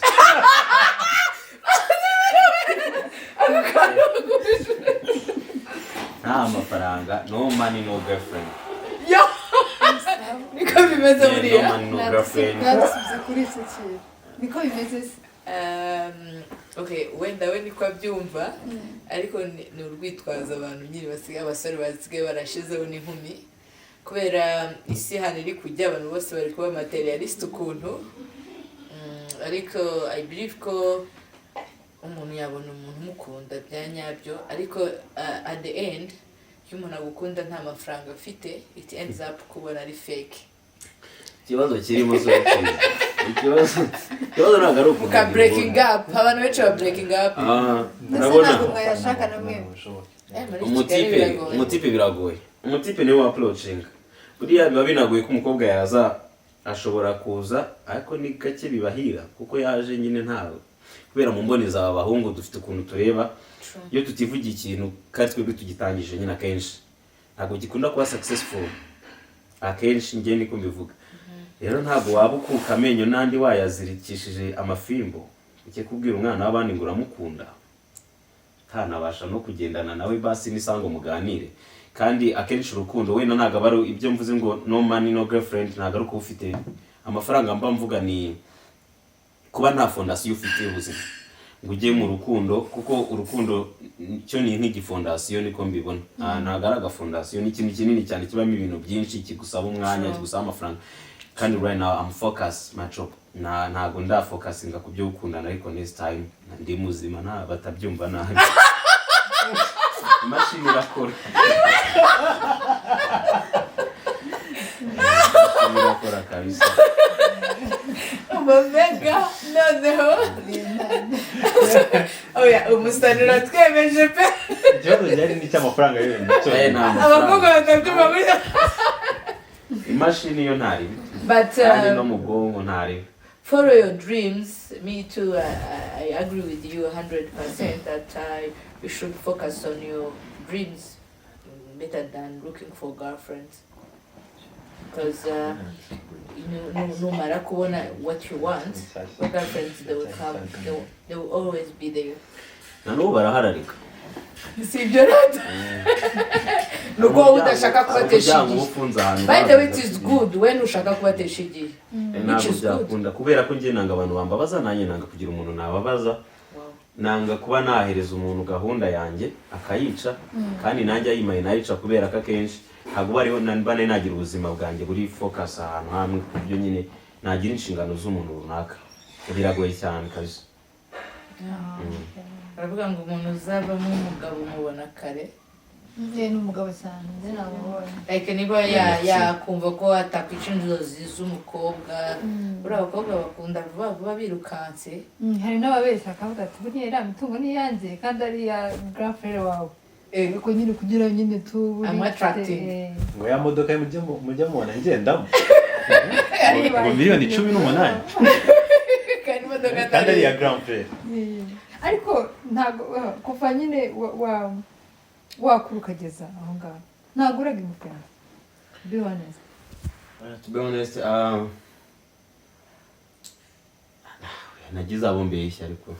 nta mafaranga, no money no girlfriend. Yo, niko bimeze buriya. No money, no girlfriend. Mwadusubiza kuri icyo kintu, niko bimeze se? Okay, wenda we niko abyumva, ariko ni urwitwazo abantu nyine basigaye, abasore basigaye barashizeho n'inkumi, kubera isi hano iri kujya, abantu bose bari kuba materialist ukuntu. Ariko I believe ko umuntu yabona umuntu umukunda bya nyabyo, ariko at the end, iyo umuntu agukunda nta mafaranga afite, it ends up kubona ari fake. Ikibazo kirimo si ikibazo ntabwo ari Muka breaking up, abantu benshi ba breaking up. Ah, Ndetse urabona ntabwo mwayashaka na mwe. Muri Kigali Umutipe, biragoye. umutipe biragoye, umutipe niwe wa approaching. Buriya biba binagoye ko umukobwa yaza, ashobora kuza ariko ni gake bibahira, kuko yaje nyine ntawe, kubera mu mboni zawe abahungu dufite ukuntu tureba. Iyo tutivugiye ikintu kandi twebwe tugitangije nyine, akenshi ntabwo gikunda kuba successful, akenshi njye niko mbivuga. Rero ntabwo waba ukuka amenyo n'andi wayazirikishije amafimbo, ujye kubwira umwana w'abandi ngo uramukunda, ntanabasha no kugendana nawe basi n'isango muganire. Kandi akenshi urukundo wenda ntabwo aba ari ibyo mvuze ngo no money, no girlfriend. Ntabwo ari ukuba ufite amafaranga mba mvuga, ni kuba nta fondasiyo ufite y'ubuzima ngo ujye mu rukundo, kuko urukundo cyo ni nk'igifondasiyo, niko mbibona. Ntabwo ari agafondasiyo, ni ikintu kinini cyane kibamo ibintu byinshi, kigusaba umwanya, kigusaba amafaranga. Kandi right now I'm focus my job, na ntabwo ndafocusinga ku byo gukundana, ariko next time ndi muzima, nta batabyumva nabi, imashini irakora, imashini irakora kabisa. Omega noneho, oya, umusaruro twemeje pe. Ikibazo gihari ni icy'amafaranga yonyine. Eh, nta Abakobwa mafaranga. batabyumva gutya. Imashini yo ntaribi But kandi no mu bwonko ntaribi. Follow your dreams. Me too. I agree with you 100% that you should focus on your dreams better than looking for girlfriends. Because no matter kubona what you want, your girlfriends, they will come. They will always be there. Na n'ubu barahararika. Si ibyo rero, ni uko wowe udashaka kubatesha Umuryango uba igihe. ufunze ahantu. By the way, it is good when ushaka kubatesha igihe. Ntabwo Which is good. byakunda, kubera ko njye nanga abantu bambabaza, nanjye nanga kugira umuntu nababaza. Nanga kuba nahereza umuntu gahunda yanjye akayica, kandi nanjye ayimaye nayica, kubera ko akenshi ntabwo bariho mba nari nagira ubuzima bwanjye buri focus ahantu hamwe, ku buryo nyine nagira inshingano z'umuntu runaka, biragoye cyane kabisa. Baravuga ngo umuntu uzavamo umugabo umubona kare. Njye ni umugabo cyane, njye namubonye. Like niba yakumva ko atakwica inzozi z'umukobwa, buriya abakobwa bakunda vuba vuba birukanse. Hari n'ababeshya akavuga ati buriya iriya mitungo ni iyanjye kandi ari iya grand frère wawe, ariko nyine kugira nyine tu I'm attracting. Ngo ya modoka mujya mubona ngendamo ngo miliyoni 18, kandi imodoka kandi ari iya grand frère. Ariko ntabwo kuva nyine wakura ukageza aho ngaho, ntabwo uraga umufiyanse, be honest. To be honest, nagize abo mbeshya, ariko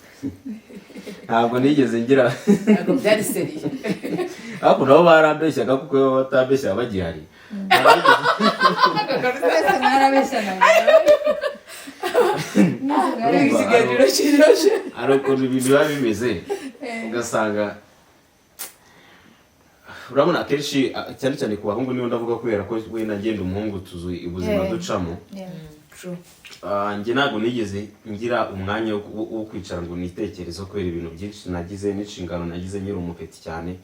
ntabwo nigeze ngira. Ntabwo byari sérieux. Ariko nabo barambeshyaga, kuko iyo batambeshyaga bagihari. Twese mwarabeshyanaga. Urumva, Ikiganiro kiryoshye. Hari ukuntu ibintu biba bimeze ugasanga urabona akenshi, cyane cyane ku bahungu niyo ndavuga, kubera ko wenda ngenda umuhungu tuzi ubuzima ducamo. True. Njye ntabwo nigeze ngira umwanya wo kwicara ngo nitekerezo, kubera ibintu byinshi nagize n'inshingano nagize nkiri umupeti cyane,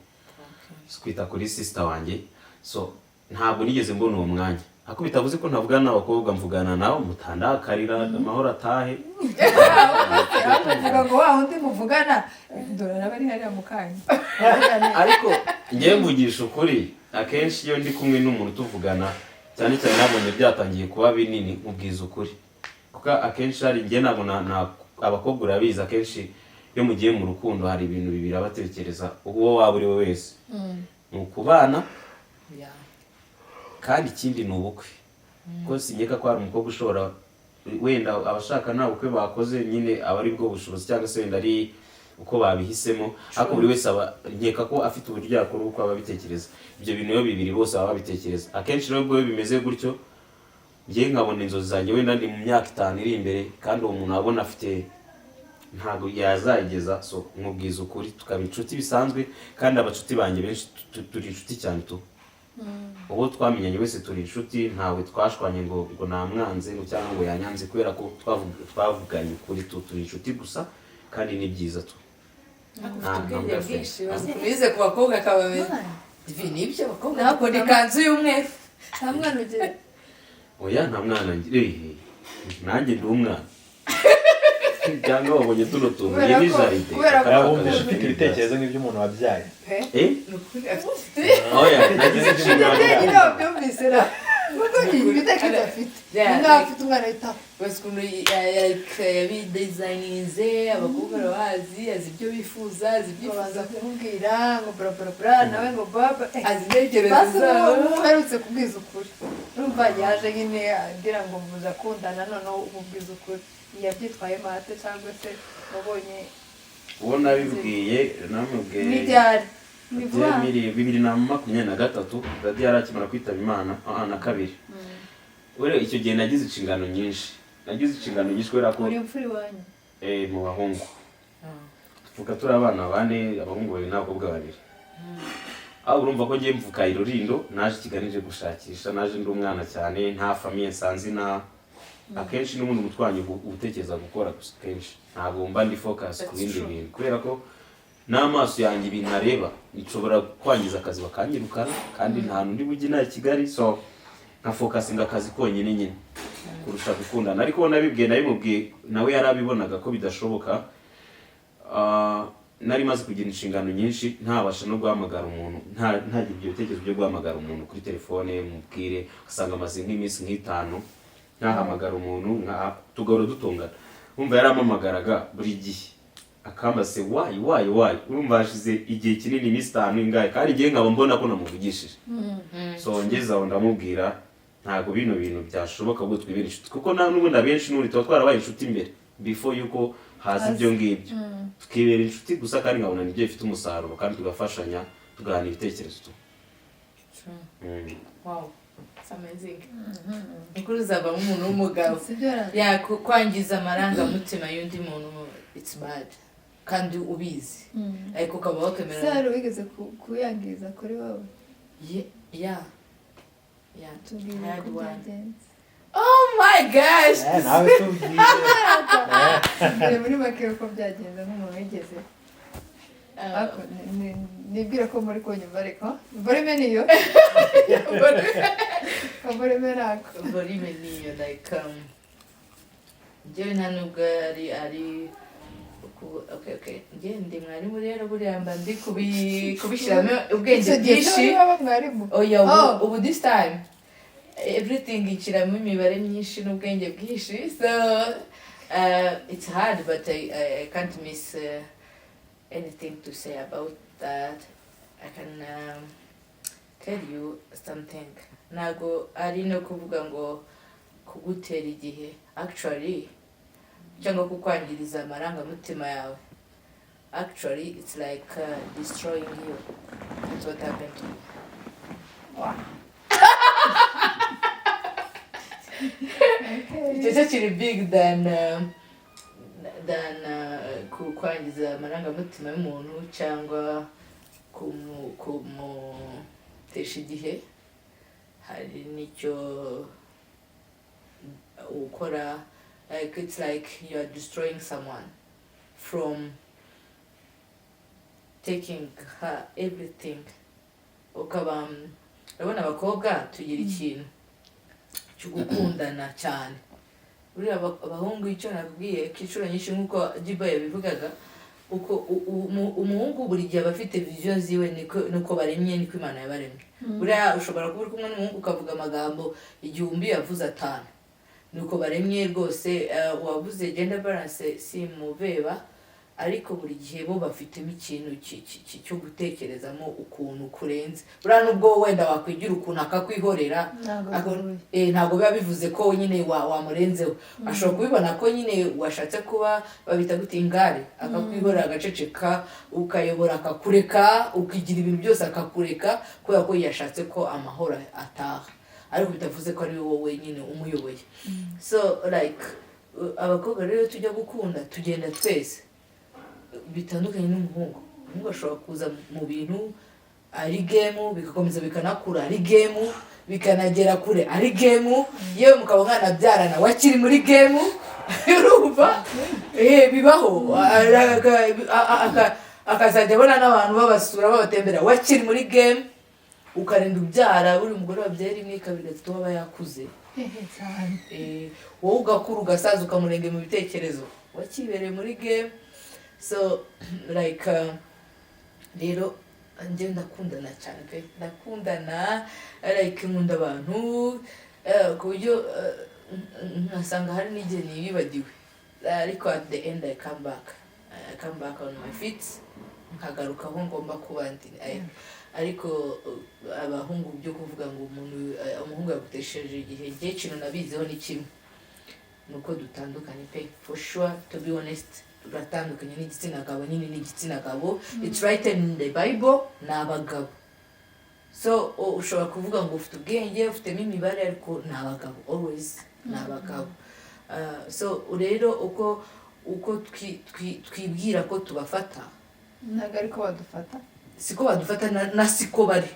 kwita kuri sister wanjye, so ntabwo nigeze mbona uwo mwanya. Ariko bitavuze ko ntavugana n'abakobwa, mvugana nawe mutandakarira amahoro atahe. Uvuga ngo wa wundi muvugana, dore araba ari hariya mu kanya. Ariko njyewe mvugisha ukuri, akenshi iyo ndi kumwe n'umuntu tuvugana, cyane cyane nabonye byatangiye kuba binini, nkubwiza ukuri, kuko akenshi hari njye ntabwo abakobwa urabizi, akenshi iyo mugiye mu rukundo hari ibintu bibiri abatekereza, uwo waba uri we wese, ni ukubana, kandi ikindi ni ubukwe, kuko sinkeka ko hari umukobwa ushobora, wenda abashaka nta bukwe bakoze nyine aba ari bwo bushobozi, cyangwa se wenda ari uko babihisemo, ariko buri wese aba nkeka ko afite uburyo yakora uko aba abitekereza. Ibyo bintu iyo bibiri bose baba babitekereza akenshi. Rero ubwo iyo bimeze gutyo, Njye nkabona inzozi zanjye wenda ndi mu myaka 5 iri imbere, kandi uwo muntu abona afite ntabwo yazageza. So nkubwiza ukuri, tukaba inshuti bisanzwe, kandi abacuti banjye benshi turi inshuti cyane tu. Uwo twamenyanye wese turi inshuti, ntawe twashwanye ngo namwanze ngo cyangwa ngo yanyanze, kubera ko twavuganye ukuri tu, turi inshuti gusa kandi ni byiza tu. Ufite Nta ubwenge girlfriend. bwinshi bize ku bakobwa akabamenya. Ibi ni ibyo abakobwa bakunda ikanzu y'umweru. Nta mwana ugira? Oya, nta mwana ngira. Nanjye ndi umwana, cyangwa wabonye tuno tuntu? Kubera Iyi ni jardin. Wumvise ufite ibitekerezo nk'iby'umuntu wabyaye. Pe. Eh? Ni ukuri afite Oya, nagize inshingano. Nyine wabyumvise ra, kuko ibitekerezo afite Yeah, niba afite umwana ahita basi ukuntu yabidesigninze, abakobwa arabazi, azi ibyo bifuza, azi ibyifuzo. Babanza kumubwira ngo bla bla bla, nawe ngo baba Azi intekerezo basi zabo. Uherutse kubwiza ukuri, urumva yaje nyine agira ngo muzakundana, noneho umubwiza ukuri, yabyitwayemo ate, cyangwa se wabonye? Uwo nabibwiye, namubwiye N'ibyari ni vuba? 2023, daddy yari akimara kwitaba Imana, na kabiri. Ure icyo gihe nagize inshingano nyinshi, nagize inshingano nyinshi kubera ko Uri imfura iwanyu? Eh, mu bahungu tuvuka turi abana bane, abahungu babiri n'abakobwa babiri. Aho urumva ko ngiye mvuka i Rurindo, naje i Kigali nje gushakisha, naje ndi umwana cyane, nta famille nsanze na akenshi n'ubundi umutwe wanjye uba utekereza gukora gusa. Kenshi ntabwo mba ndi focus ku bindi That's true. bintu, kubera ko n'amaso yanjye ibintu areba nshobora kwangiza akazi bakanyirukana, kandi nta ndi bujye inaha i Kigali. So nka focusinga akazi konyine nyine kurusha gukundana. Ariko nabibwiye, nabimubwiye, nawe yarabibonaga ko bidashoboka. Nari maze kugira inshingano nyinshi, ntabasha no guhamagara umuntu, ntagira ibyo bitekerezo byo guhamagara umuntu kuri telefone mubwire, ugasanga amaze nk'iminsi nk'itanu ntahamagara umuntu, tugahora dutongana. Urumva yarampamagaraga buri gihe akambaza why, why, why. Urumva hashize igihe kinini, iminsi 5 ingahe, kandi igihe nkaba mbona ko namuvugishije. So ngeze aho ndamubwira, ntabwo bino bintu byashoboka ubwo twibera inshuti, kuko nta n'ubundi abenshi n'ubundi tuba twarabaye inshuti mbere before yuko haza ibyo ngibyo, tukibera inshuti gusa, kandi nkabona nibyo bifite umusaruro, kandi tugafashanya, tugahana ibitekerezo tu. Wow, it's amazing. Ukuri uzavamo umuntu w'umugabo. Sibyo ra? Ya, kwangiza amarangamutima y'undi muntu, it's bad, kandi ubizi, ariko ukaba wakemera. Se hari wigeze kuyangiza kuri wowe? Yeah. Tubwire I had uko one. byagenze. Oh my gosh. Nawe tubwire. Tubwire muri make uko byagenze nk'umuntu wigeze. Ariko nibwira ko muri kunyumva, ariko volume niyo, volume nako. Volume niyo. Like njyewe nta nubwo ari okay, njye ndi mwarimu rero, buriya mba ndi kubishyiramo ubwenge Icyo gihe bwinshi. cyo waba mwarimu? Oya, ubu, Oh. ubu this time everything nshyiramo imibare myinshi n'ubwenge bwinshi. So it's hard, but I can't miss anything to say about that. I can tell you something. Ntabwo ari no kuvuga ngo kugutera igihe actually, cyangwa kukwangiriza amarangamutima yawe. Actually it's like destroying you. That's what happened to me. Wow. Icyo cyo kiri big than kwangiza amarangamutima y'umuntu cyangwa kumutesha igihe. Hari n'icyo ukora, like it's like you are destroying someone from taking her everything. Ukaba urabona abakobwa tugira ikintu cyo gukundana cyane. Buriya abahungu, icyo nakubwiye ko inshuro nyinshi, nk'uko Jiba yabivugaga, uko umuhungu buri gihe aba afite vision ziwe, niko baremye, niko Imana yabaremye. Buriya ushobora kuba uri kumwe n'umuhungu ukavuga amagambo 1000, yavuze atanu. Nuko baremye rwose. Uwavuze gender balance si mubeba, ariko buri gihe bo bafitemo ikintu cyo gutekerezamo ukuntu kurenze. Buriya nubwo wenda wakwigira ukuntu akakwihorera, Ntabwo bihuye. Ntabwo biba bivuze ko nyine wamurenzeho. Ashobora kubibona ko nyine washatse kuba, babita gute, ingare, akakwihorera agaceceka, ukayobora akakureka, ukigira ibintu byose akakureka, kubera ko yashatse ko amahoro ataha. Ariko bitavuze ko ari wowe wenyine umuyoboye. So like abakobwa rero tujya gukunda, tugenda twese, bitandukanye n'umuhungu. Umuhungu ashobora kuza mu bintu ari game, bigakomeza bikanakura ari game, bikanagera kure ari game, yewe mukaba mwanabyarana wakiri muri game. Urumva, bibaho. Akazajya abona n'abantu babasura, babatembera, wakiri muri game, ukarinda ubyara. Buri mugore wabyara rimwe, kabiri, gatatu, aba yakuze. Hehe cyane. Wowe ugakura, ugasaza, ukamurenge mu bitekerezo, wakibereye muri game. So like rero njye ndakundana cyane pe, ndakundana, like nkunda abantu ku buryo nkasanga hari n'igihe nibibagiwe, ariko at the end I come back on my feet, nkagaruka aho ngomba kuba ndi. Ariko abahungu, byo kuvuga ngo umuntu, umuhungu yagutesheje igihe, njye ikintu nabiziho ni kimwe, ni uko dutandukanye pe. For sure, to be honest, turatandukanye n'igitsina gabo nyine, ni igitsina gabo. It's written in the Bible, ni abagabo. So ushobora kuvuga ngo ufite ubwenge, ufitemo imibare, ariko ni abagabo, always ni abagabo. So rero uko twibwira ko tubafata, Ntabwo ariko badufata. Siko badufata na siko bari.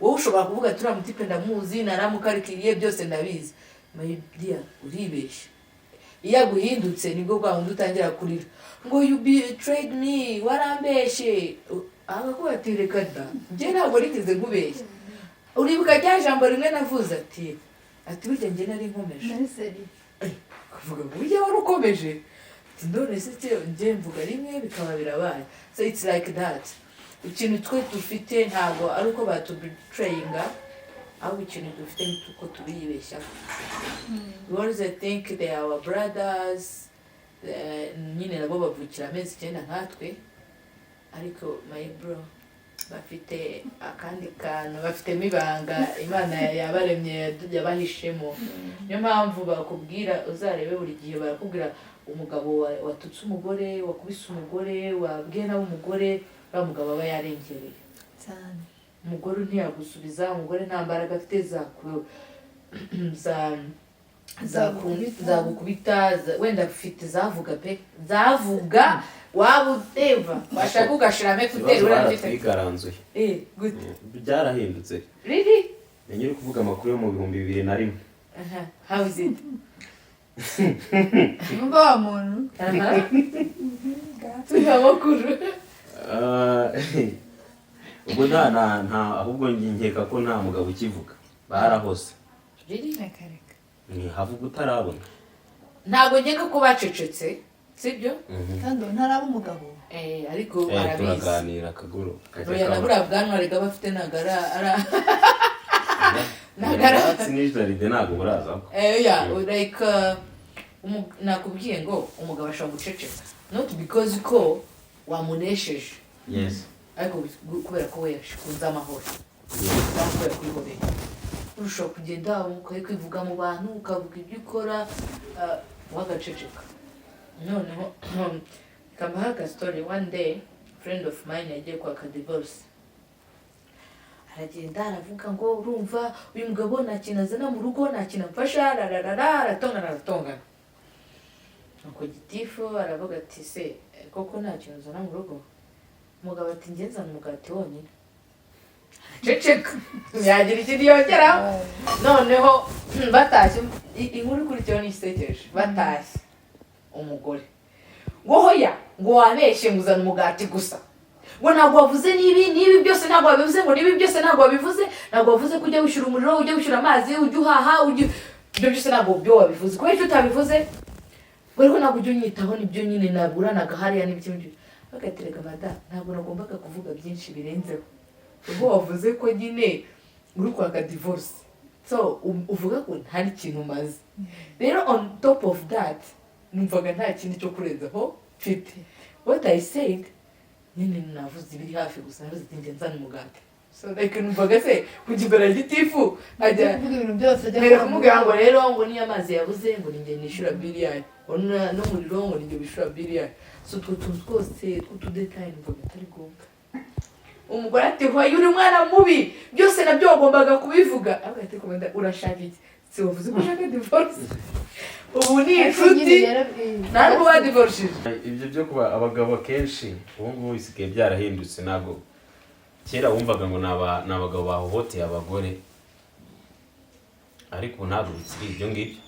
Wowe ushobora kuvuga ati: "Uriya mutipe ndamuzi, naramukarikiriye, byose ndabizi." My dear, uribeshya. Iyo aguhindutse, nibwo bwa wundi utangira kurira ngo: "You betrayed me, warambeshe." Akakuba ati: "Reka da, njye ntabwo nigeze nkubeshya. Uribuka rya jambo rimwe navuze?" Ati: "Burya njye nari nkomeje." Nari seri. Kuvuga ngo burya wari ukomeje. Ati: "None se njye mvuga rimwe bikaba birabaye." So it's like that. Ikintu twe dufite ntabwo ari uko batubetrayinga, ahubwo ikintu dufite ni uko tubiyibeshyaho. We always think they are our brothers. Nyine nabo bavukira amezi 9 nkatwe, ariko my bro, bafite akandi kantu, bafitemo ibanga Imana yabaremye yabahishemo. Niyo mpamvu bakubwira, uzarebe buri gihe barakubwira umugabo watutse umugore, wakubise umugore, wabwiye nawe umugore, uriya mugabo aba yarengereye. Cyane. Umugore ntiyagusubiza, umugore nta mbaraga afite za Zagukubita. Zagukubita, wenda afite zavuga pe, zavuga, waba uteva washaka ugashiramo écouteurs. Ikibazo, Uriya mfite baratwigaranzuye. Gute? Byarahindutse. Really? Ni uri kuvuga amakuru yo mu 2001. Aha, how is it? Numva wa muntu. Aha, turi amakuru. Ah, ubwo nta ahubwo nkeka ko nta mugabo ukivuga, barahose. Really? Reka reka. Ntihavuga utarabona. Ntabwo nkeka ko bacecetse, sibyo? Kandi ubu ntaraba umugabo. Ariko arabizi. Turaganira akaguru kajya Oya, na kaba. buriya bwanwa rega bafite ntabwo ara Ubwatsi n'ijaride ntabwo burazaho. Yeah, like nakubwiye ngo umugabo ashobora guceceka not because ko wamunesheje, ariko kubera ko we yakunze amahoro cyangwa kubera kwihorera. Ushobora kugenda ukwivuga mu bantu, ukavuga ibyo ukora, wagaceceka. Noneho kamuha aga story. One day friend of mine yagiye kwaka divorce, aragenda aravuga ngo: "Urumva uyu mugabo nta kintu azana mu rugo, nta kintu amfasha," rararara, aratongana, aratongana. Nuko gitifu aravuga ati: "Se koko nta kintu uzana mu rugo?" Umugabo ati: "Njye nzana umugati wonyine." Araceceka, ntiyagira ikindi yongeraho. Noneho batashye, inkuru ikurikiyeho ntisekeje. Batashye, umugore ngo: "Hoya," ngo, "wabeshye, ngo uzana umugati gusa," ngo, "ntabwo wavuze n'ibi n'ibi byose, ntabwo wabivuze," ngo, "n'ibi byose ntabwo wabivuze, ntabwo wavuze ko ujya wishyura umuriro, ujya wishyura amazi, ujya uhaha, ujya ibyo byose, ntabwo byo wabivuze. Kubera icyo utabivuze?" Ngo: "Ariko ntabwo ujya unyitaho, nibyo nyine naburanaga hariya n'ibiki n'ibyo." Bagatereka: "Mada, ntabwo nagombaga kuvuga byinshi birenzeho, ubwo wavuze ko nyine uri kwaka divorce, so uvuga ko nta n'ikintu umaze. Rero on top of that, numvaga nta kindi cyo kurenzaho mfite. What I said nyine, navuze ibiri hafi gusa, navuze ati njye nzana umugati." So like numvaga se kujya imbere ya gitifu nkajya kuvuga ibintu byose ajya mbere kumubwira ngo rero ngo niyo amazi yabuze, ngo ninjye nishyura bill yayo, ngo n'umuriro, ngo ninjye wishyura bill yayo. So utwo tuntu twose tw'utudétails numvaga atari ngombwa. Umugore ati: "Hoya, uri umwana mubi, byose nabyo wagombaga kubivuga." Avuga ati: "Komanda, urashaka iki? Si wavuze ko ushaka divorce?" Ubu ni inshuti, ntabwo badivorishije. Ibyo byo kuba abagabo akenshi, ubu ngubu bisigaye byarahindutse. Ntabwo kera wumvaga ngo ni abagabo bahohoteye abagore, ariko ubu ntabwo bikiri ibyo ngibyo.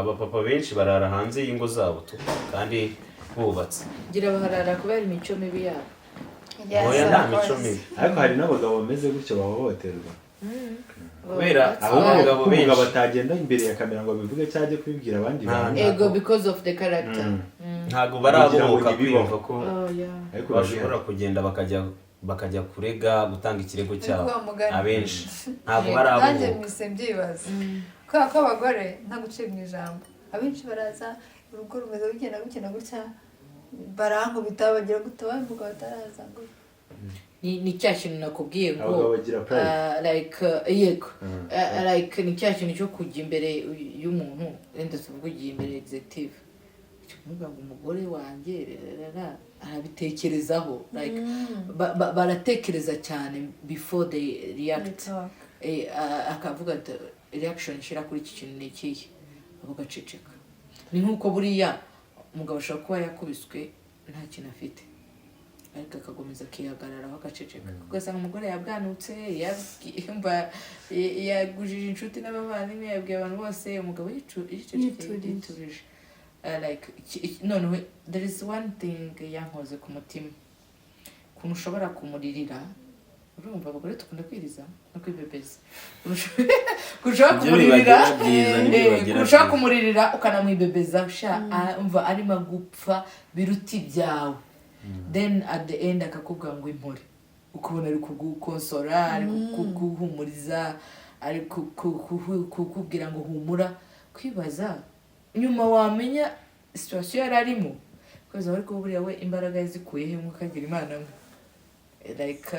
Abapapa benshi barara hanze y'ingo zabo tu, kandi bubatse. Gira baharara kubera imico mibi yabo. Oya, nta mico mibi. Ariko hari n'abagabo bameze gutyo bahohoterwa. Kubera ahubwo abagabo ko umugabo benshi atagenda imbere ya kamera ngo abivuge cyangwa ajye kubibwira abandi bantu. Ego, because of the character. Ntabwo Kugira ngo barabohoka ntibibaho. kwiyumva ko Oh yeah. Ariko bashobora kugenda bakajya kurega, gutanga ikirego cyabo. Wa mugani. Abenshi ntabwo Nanjye barabohoka. Mpise mbyibaza, kubera ko abagore, nta guciye mu ijambo, abenshi baraza, urugo rumeze gutya gutya na gutya, barankubita, bagira gute, bavuga bataraza ngo Ni cya kintu nakubwiye ngo Abagabo bagira pride. Like yego. Like ni cya kintu cyo kujya imbere y'umuntu, wenda tuvuge ugiye imbere ya executive, kuvuga ngo umugore wanjye rarara, arabitekerezaho, like baratekereza cyane before they react. Talk. Akavuga ati: "Reaction nshyira kuri iki kintu ni ikihe?" Abo gaceceka. Ni nk'uko buriya umugabo ashobora kuba yakubiswe nta kintu afite, ariko akakomeza akihagararaho, agaceceka, ugasanga umugore yabwanutse, yagujije inshuti n'abavandimwe, yabwiye abantu bose, umugabo yicecekeye. Yiturije. Yiturije. Like noneho there is one thing yankoze ku mutima, ukuntu ushobora kumuririra. Urumva abagore dukunda kwiriza no kwibebeza. Ukuntu ushobora Ibyo kumuririra, bibagira byiza, nibyo bibagira ukuntu ushobora byiza. kumuririra ukanamwibebeza, sha, umva arimo gupfa biruta ibyawe, then at the end akakubwira ngo impore, ukabona ari kugukonsora, ari kuguhumuriza, ari kukubwira ngo humura. Kwibaza nyuma wamenya situation yari arimo, kwibaza ariko buriya we imbaraga yazikuye he? Mwuka agira Imana mwe. Like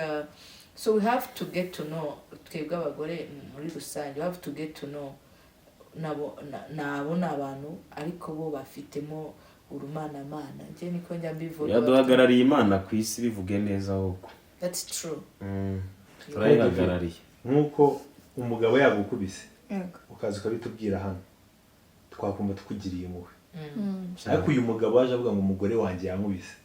so we have to get to know, twebwe abagore muri rusange, we have to get to know nabo nabo ni abantu, ariko bo bafitemo urumanamana, njye niko njya mbivuga. Yaduhagarariye Imana ku isi, bivuge neza ahubwo. That's true. Turayihagarariye. Nk'uko umugabo yagukubise, Yego. ukaza ukabitubwira hano, twakumva tukugiriye impuhwe. Ariko uyu mugabo waje avuga ngo umugore wanjye yankubise,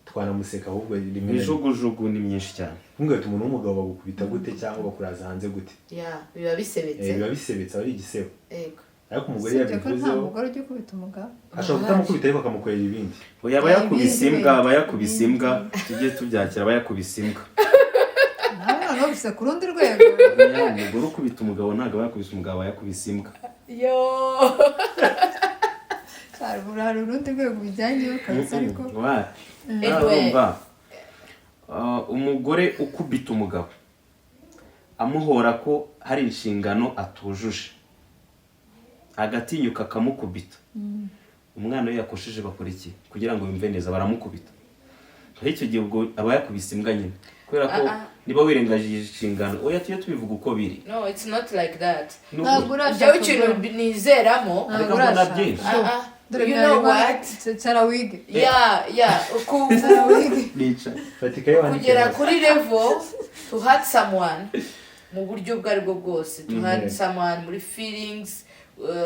twanamuseka ahubwo rimwe na rimwe. Imijugujugu ni myinshi cyane. Ntugahite umuntu w'umugabo bagukubita gute cyangwa bakuraza hanze gute? Yeah, biba bisebetse. Biba bisebetse, aba ari igisebo. Yego. Ariko umugore Usibye ko nta yabivuzeho, mugore ujya ukubita umugabo. ashobora kutamukubita ariko akamukorera ibindi. Oya, aba yakubise imbwa, aba yakubise imbwa, tujye tubyakira, aba yakubise imbwa. Nawe noneho bisa ku rundi rwego. Oya, umugore ukubita umugabo ntabwo aba yakubise umugabo, aba yakubise imbwa. Yo. Hari urundi rwego bijyanyeho kabisa, ariko Wapi. Anyway. Urumva, umugore ukubita umugabo amuhora ko hari inshingano atujuje, agatinyuka akamukubita, umwana we yakosheje bakora iki kugira ngo yumve neza? Baramukubita. Aho icyo gihe ubwo aba yakubise imbwa nyine, kubera ko Ah, ah. niba wirengagije inshingano, oya, tujye tubivuga uko biri. No, it's not like that. Ntabwo urashaka. Njyewe ikintu nizeramo, Ntabwo Ariko mbona urashaka. byinshi. Ah, ah. Dore You know what? Cara wige. Yeah, Cara wige. Nicaye. Fata ikayi wandike kugera neza. kuri level to hurt someone mu buryo ubwo aribwo bwose, to hurt someone muri feelings,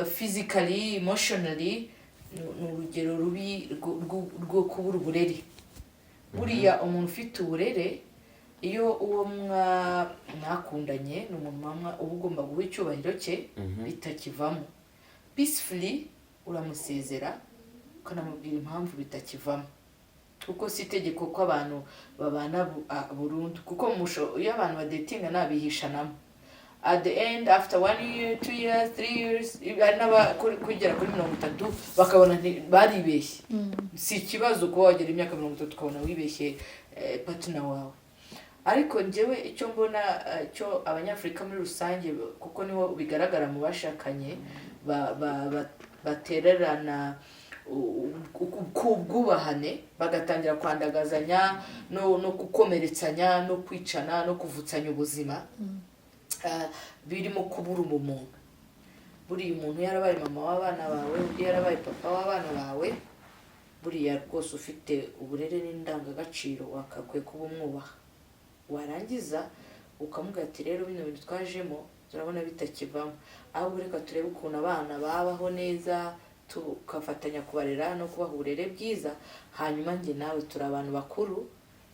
physically, emotionally, ni urugero rubi rwo kubura uburere. Buriya umuntu ufite uburere, iyo uwo mwakundanye ni umuntu uba ugomba guha icyubahiro cye, bitakivamo peacefully, uramusezera, ukanamubwira impamvu bitakivamo, kuko si itegeko ko abantu babana burundu. Kuko iyo abantu badetinga nabihishanamo, at the end, after one year, 2 years, 3 years, hari kugera kuri 30 bakabona baribeshye. Si ikibazo kuba wagera imyaka 30 ukabona wibeshye partner wawe. Ariko njyewe icyo mbona, cyo Abanyafurika muri rusange, kuko niho bigaragara mu bashakanye, batererana ku bwubahane, bagatangira kwandagazanya no gukomeretsanya no kwicana no kuvutsanya ubuzima, birimo kubura ubumuntu. Buriya umuntu yarabaye mama w'abana bawe, undi yarabaye papa w'abana bawe, buriya rwose ufite uburere n'indangagaciro, wakakwiye kuba umwubaha. Warangiza ukamubwira ati: "Rero bino bintu twajemo turabona bitakivamo, ahubwo reka turebe ukuntu abana babaho neza, tugafatanya kubarera no kubaha uburere bwiza. Hanyuma njye nawe turi abantu bakuru,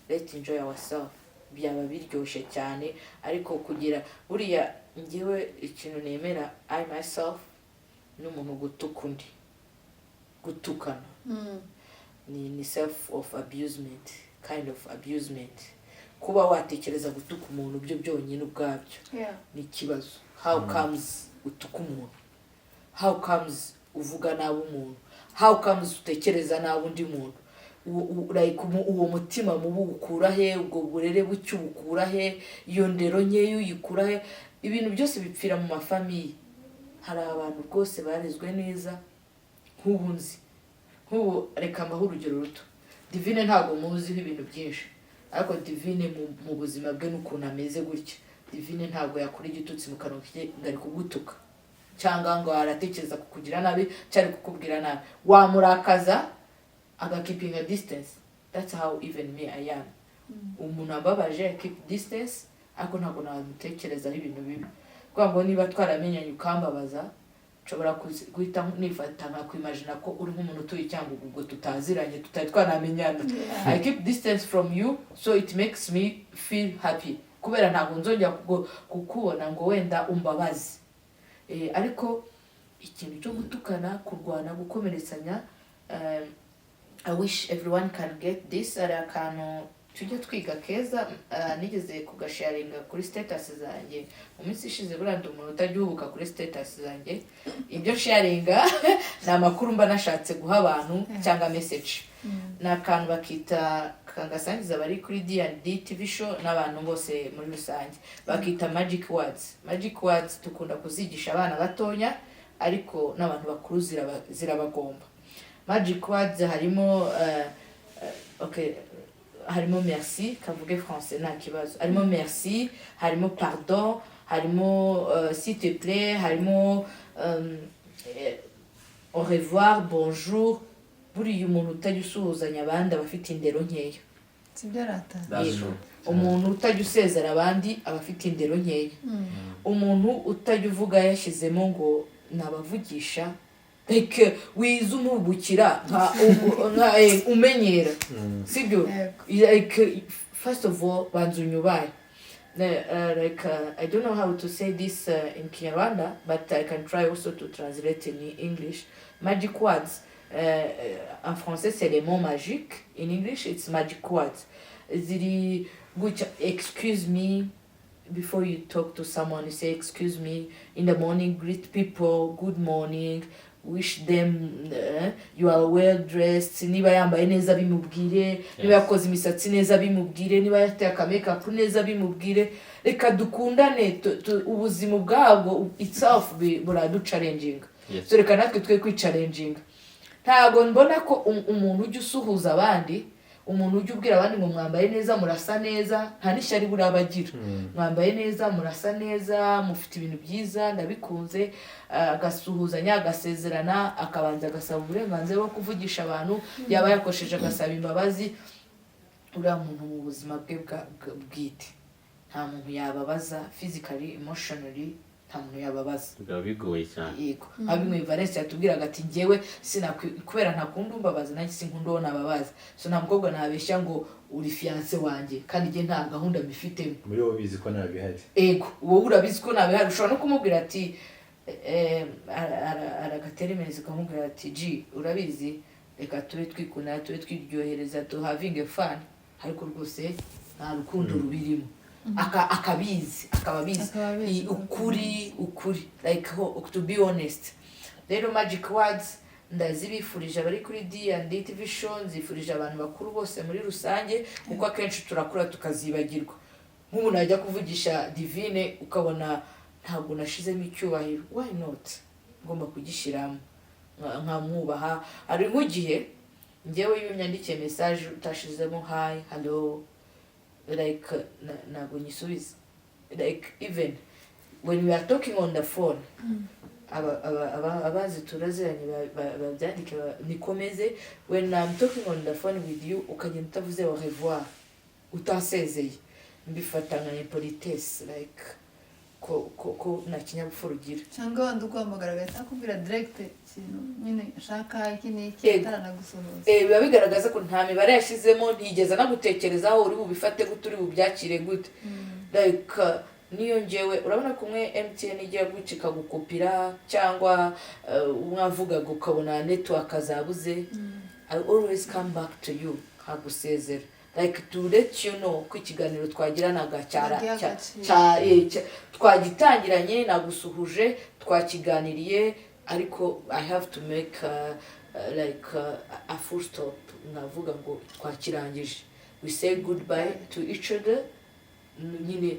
let's enjoy ourselves." Byaba biryoshye cyane. Ariko kugira buriya, njyewe ikintu nemera, I myself, n'umuntu gutuka undi, gutukana ni self of abusement, kind of abusement. Kuba watekereza gutuka umuntu byo byonyine ubwabyo ni ikibazo. How comes utuka umuntu? How comes uvuga nabi umuntu? How comes utekereza nabi undi muntu? Like uwo mutima mubi ukura he? Ubwo burere buke ubukura he? Iyo ndero nkeya uyikura he? Ibintu byose bipfira mu mafamille. Hari abantu rwose barezwe neza, nk'ubu nzi, nk'ubu reka mbahe urugero ruto. Divine ntabwo muziho ibintu byinshi, ariko Divine mu buzima bwe n'ukuntu ameze gutya, Divine ntabwo yakura igitutsi mu kanwa ke ngo ari kugutuka cyangwa ngo aratekereza kukugira nabi cyangwa ari kukubwira nabi. Wamurakaza agakeepinga distance. That's how even me I am. Umuntu ambabaje, I keep distance, ariko ntabwo namutekerezaho ibintu bibi, kuvuga ngo niba twaramenyanye ukambabaza, nshobora guhita nifata nkakwimagina ko uri nk'umuntu utuye Cyangugu, ubwo tutaziranye, tutari twanamenyana. I keep distance from you, so it makes me feel happy kubera ntabwo nzongera kukubona ngo wenda umbabaze. Ariko ikintu cyo gutukana, kurwana, gukomeretsanya, I wish everyone can get this. Hari akantu tujya twiga keza, nigeze kugasharinga kuri status zanjye mu minsi ishize. Buriya ndi umuntu utajya uhubuka kuri status zanjye. Ibyo sharinga ni amakuru mba nashatse guha abantu cyangwa message. Ni akantu bakita kangasangiza abari kuri D&D TV show n'abantu bose muri rusange, bakita magic words. Magic words dukunda kuzigisha abana batonya, ariko n'abantu bakuru zirabagomba. Magic words harimo okay, harimo merci, kavuge français nta kibazo, harimo merci, harimo pardon, harimo s'il te plaît, harimo au revoir, bonjour. Buriya umuntu utajya usuhuzanya abandi aba afite indero nkeya. Sibyo rata? That's Yego. true. Umuntu utajya usezera abandi aba afite indero nkeya. Umuntu utajya uvuga yashyizemo ngo nabavugisha, like wiza umuhubukira nka umenyera, sibyo? Yego. Like, first of all, banza unyubahe. Like, I don't know how to say this in Kinyarwanda, but I can try also to translate in English. Magic words, en français c'est les mots magiques, in English it's magic words. Ziri gutya: excuse me. Before you talk to someone, you say "excuse me". In the morning, greet people good morning, wish them you are well dressed. Niba yambaye neza bimubwire, niba yakoze imisatsi neza bimubwire, niba yateye akamakeup neza bimubwire. Reka dukundane, ubuzima ubwabwo itself buraduchallenginga. So reka natwe twe kwichallenginga. Ntabwo mbona ko umuntu ujya usuhuza abandi, umuntu ujya ubwira abandi ngo mwambaye neza, murasa neza, nta n'ishyari buriya aba agira. Mwambaye neza, murasa neza, mufite ibintu byiza, ndabikunze. Agasuhuzanya, agasezerana, akabanza agasaba uburenganzira bwo kuvugisha abantu, yaba yakosheje agasaba imbabazi, uriya muntu mu buzima bwe bwite nta muntu yababaza, physically, emotionally, nta muntu yababaza. Biba bigoye cyane. Yego, nka bimwe Valence yatubwiraga ati: "Njyewe sinakwi kubera ntakunda umbabaza, nanjye sinkunda uwo nababaza, so nta mukobwa nabeshya ngo uri fiancé wanjye kandi njye nta gahunda mbifitemo." Muri wowe ubizi ko ntabihari. Ego, wowe urabizi ko ntabihari. Ushobora no kumubwira ati aragateremereza, ukamubwira ati: "Ji, urabizi, reka tube twikundana, tube twiryohereza, tu having fun, ariko rwose nta rukundo rubirimo." Akabizi, akaba abizi. Akaba abizi. Ukuri, like to be honest. Rero magic words ndazibifurije abari kuri D&D TV show, nzifurije abantu bakuru bose muri rusange, kuko akenshi turakura tukazibagirwa. Nk'ubu najya kuvugisha Divine ukabona ntabwo nashizemo icyubahiro. Why not? Ngomba kugishyiramo nkamwubaha. Hari nk'igihe njyewe iyo unyandikiye message utashizemo hi, hello, like ntabwo nyisubiza. Like even when we are talking on the phone, abazi turaziranye babyandike, nikomeze. When I'm talking on the phone with you, ukagenda utavuze au revoir, utasezeye, Mbifata nka impolitesse, like ko nta kinyabupfura ugira. Cyangwa wenda uguhamagara agahita akubwira direct ikintu nyine ashaka, iki n'iki, ataranagusuhuza. Biba bigaragaza ko nta mibare yashyizemo, ntigeze anagutekerezaho. Uri bubifate gute? Uri bubyakire gute? Like niyo ngewe urabona kumwe MTN ijya guca ikagukupira, cyangwa mwavugaga ukabona network zabuze, I always come back to you nkagusezera, like to let you know ko ikiganiro twagiranaga cyara Wagiha agaciro. Twagitangiranye, nagusuhuje, twakiganiriye, ariko I have to make like a full stop, navuga ngo twakirangije, we say goodbye to each other. Nyine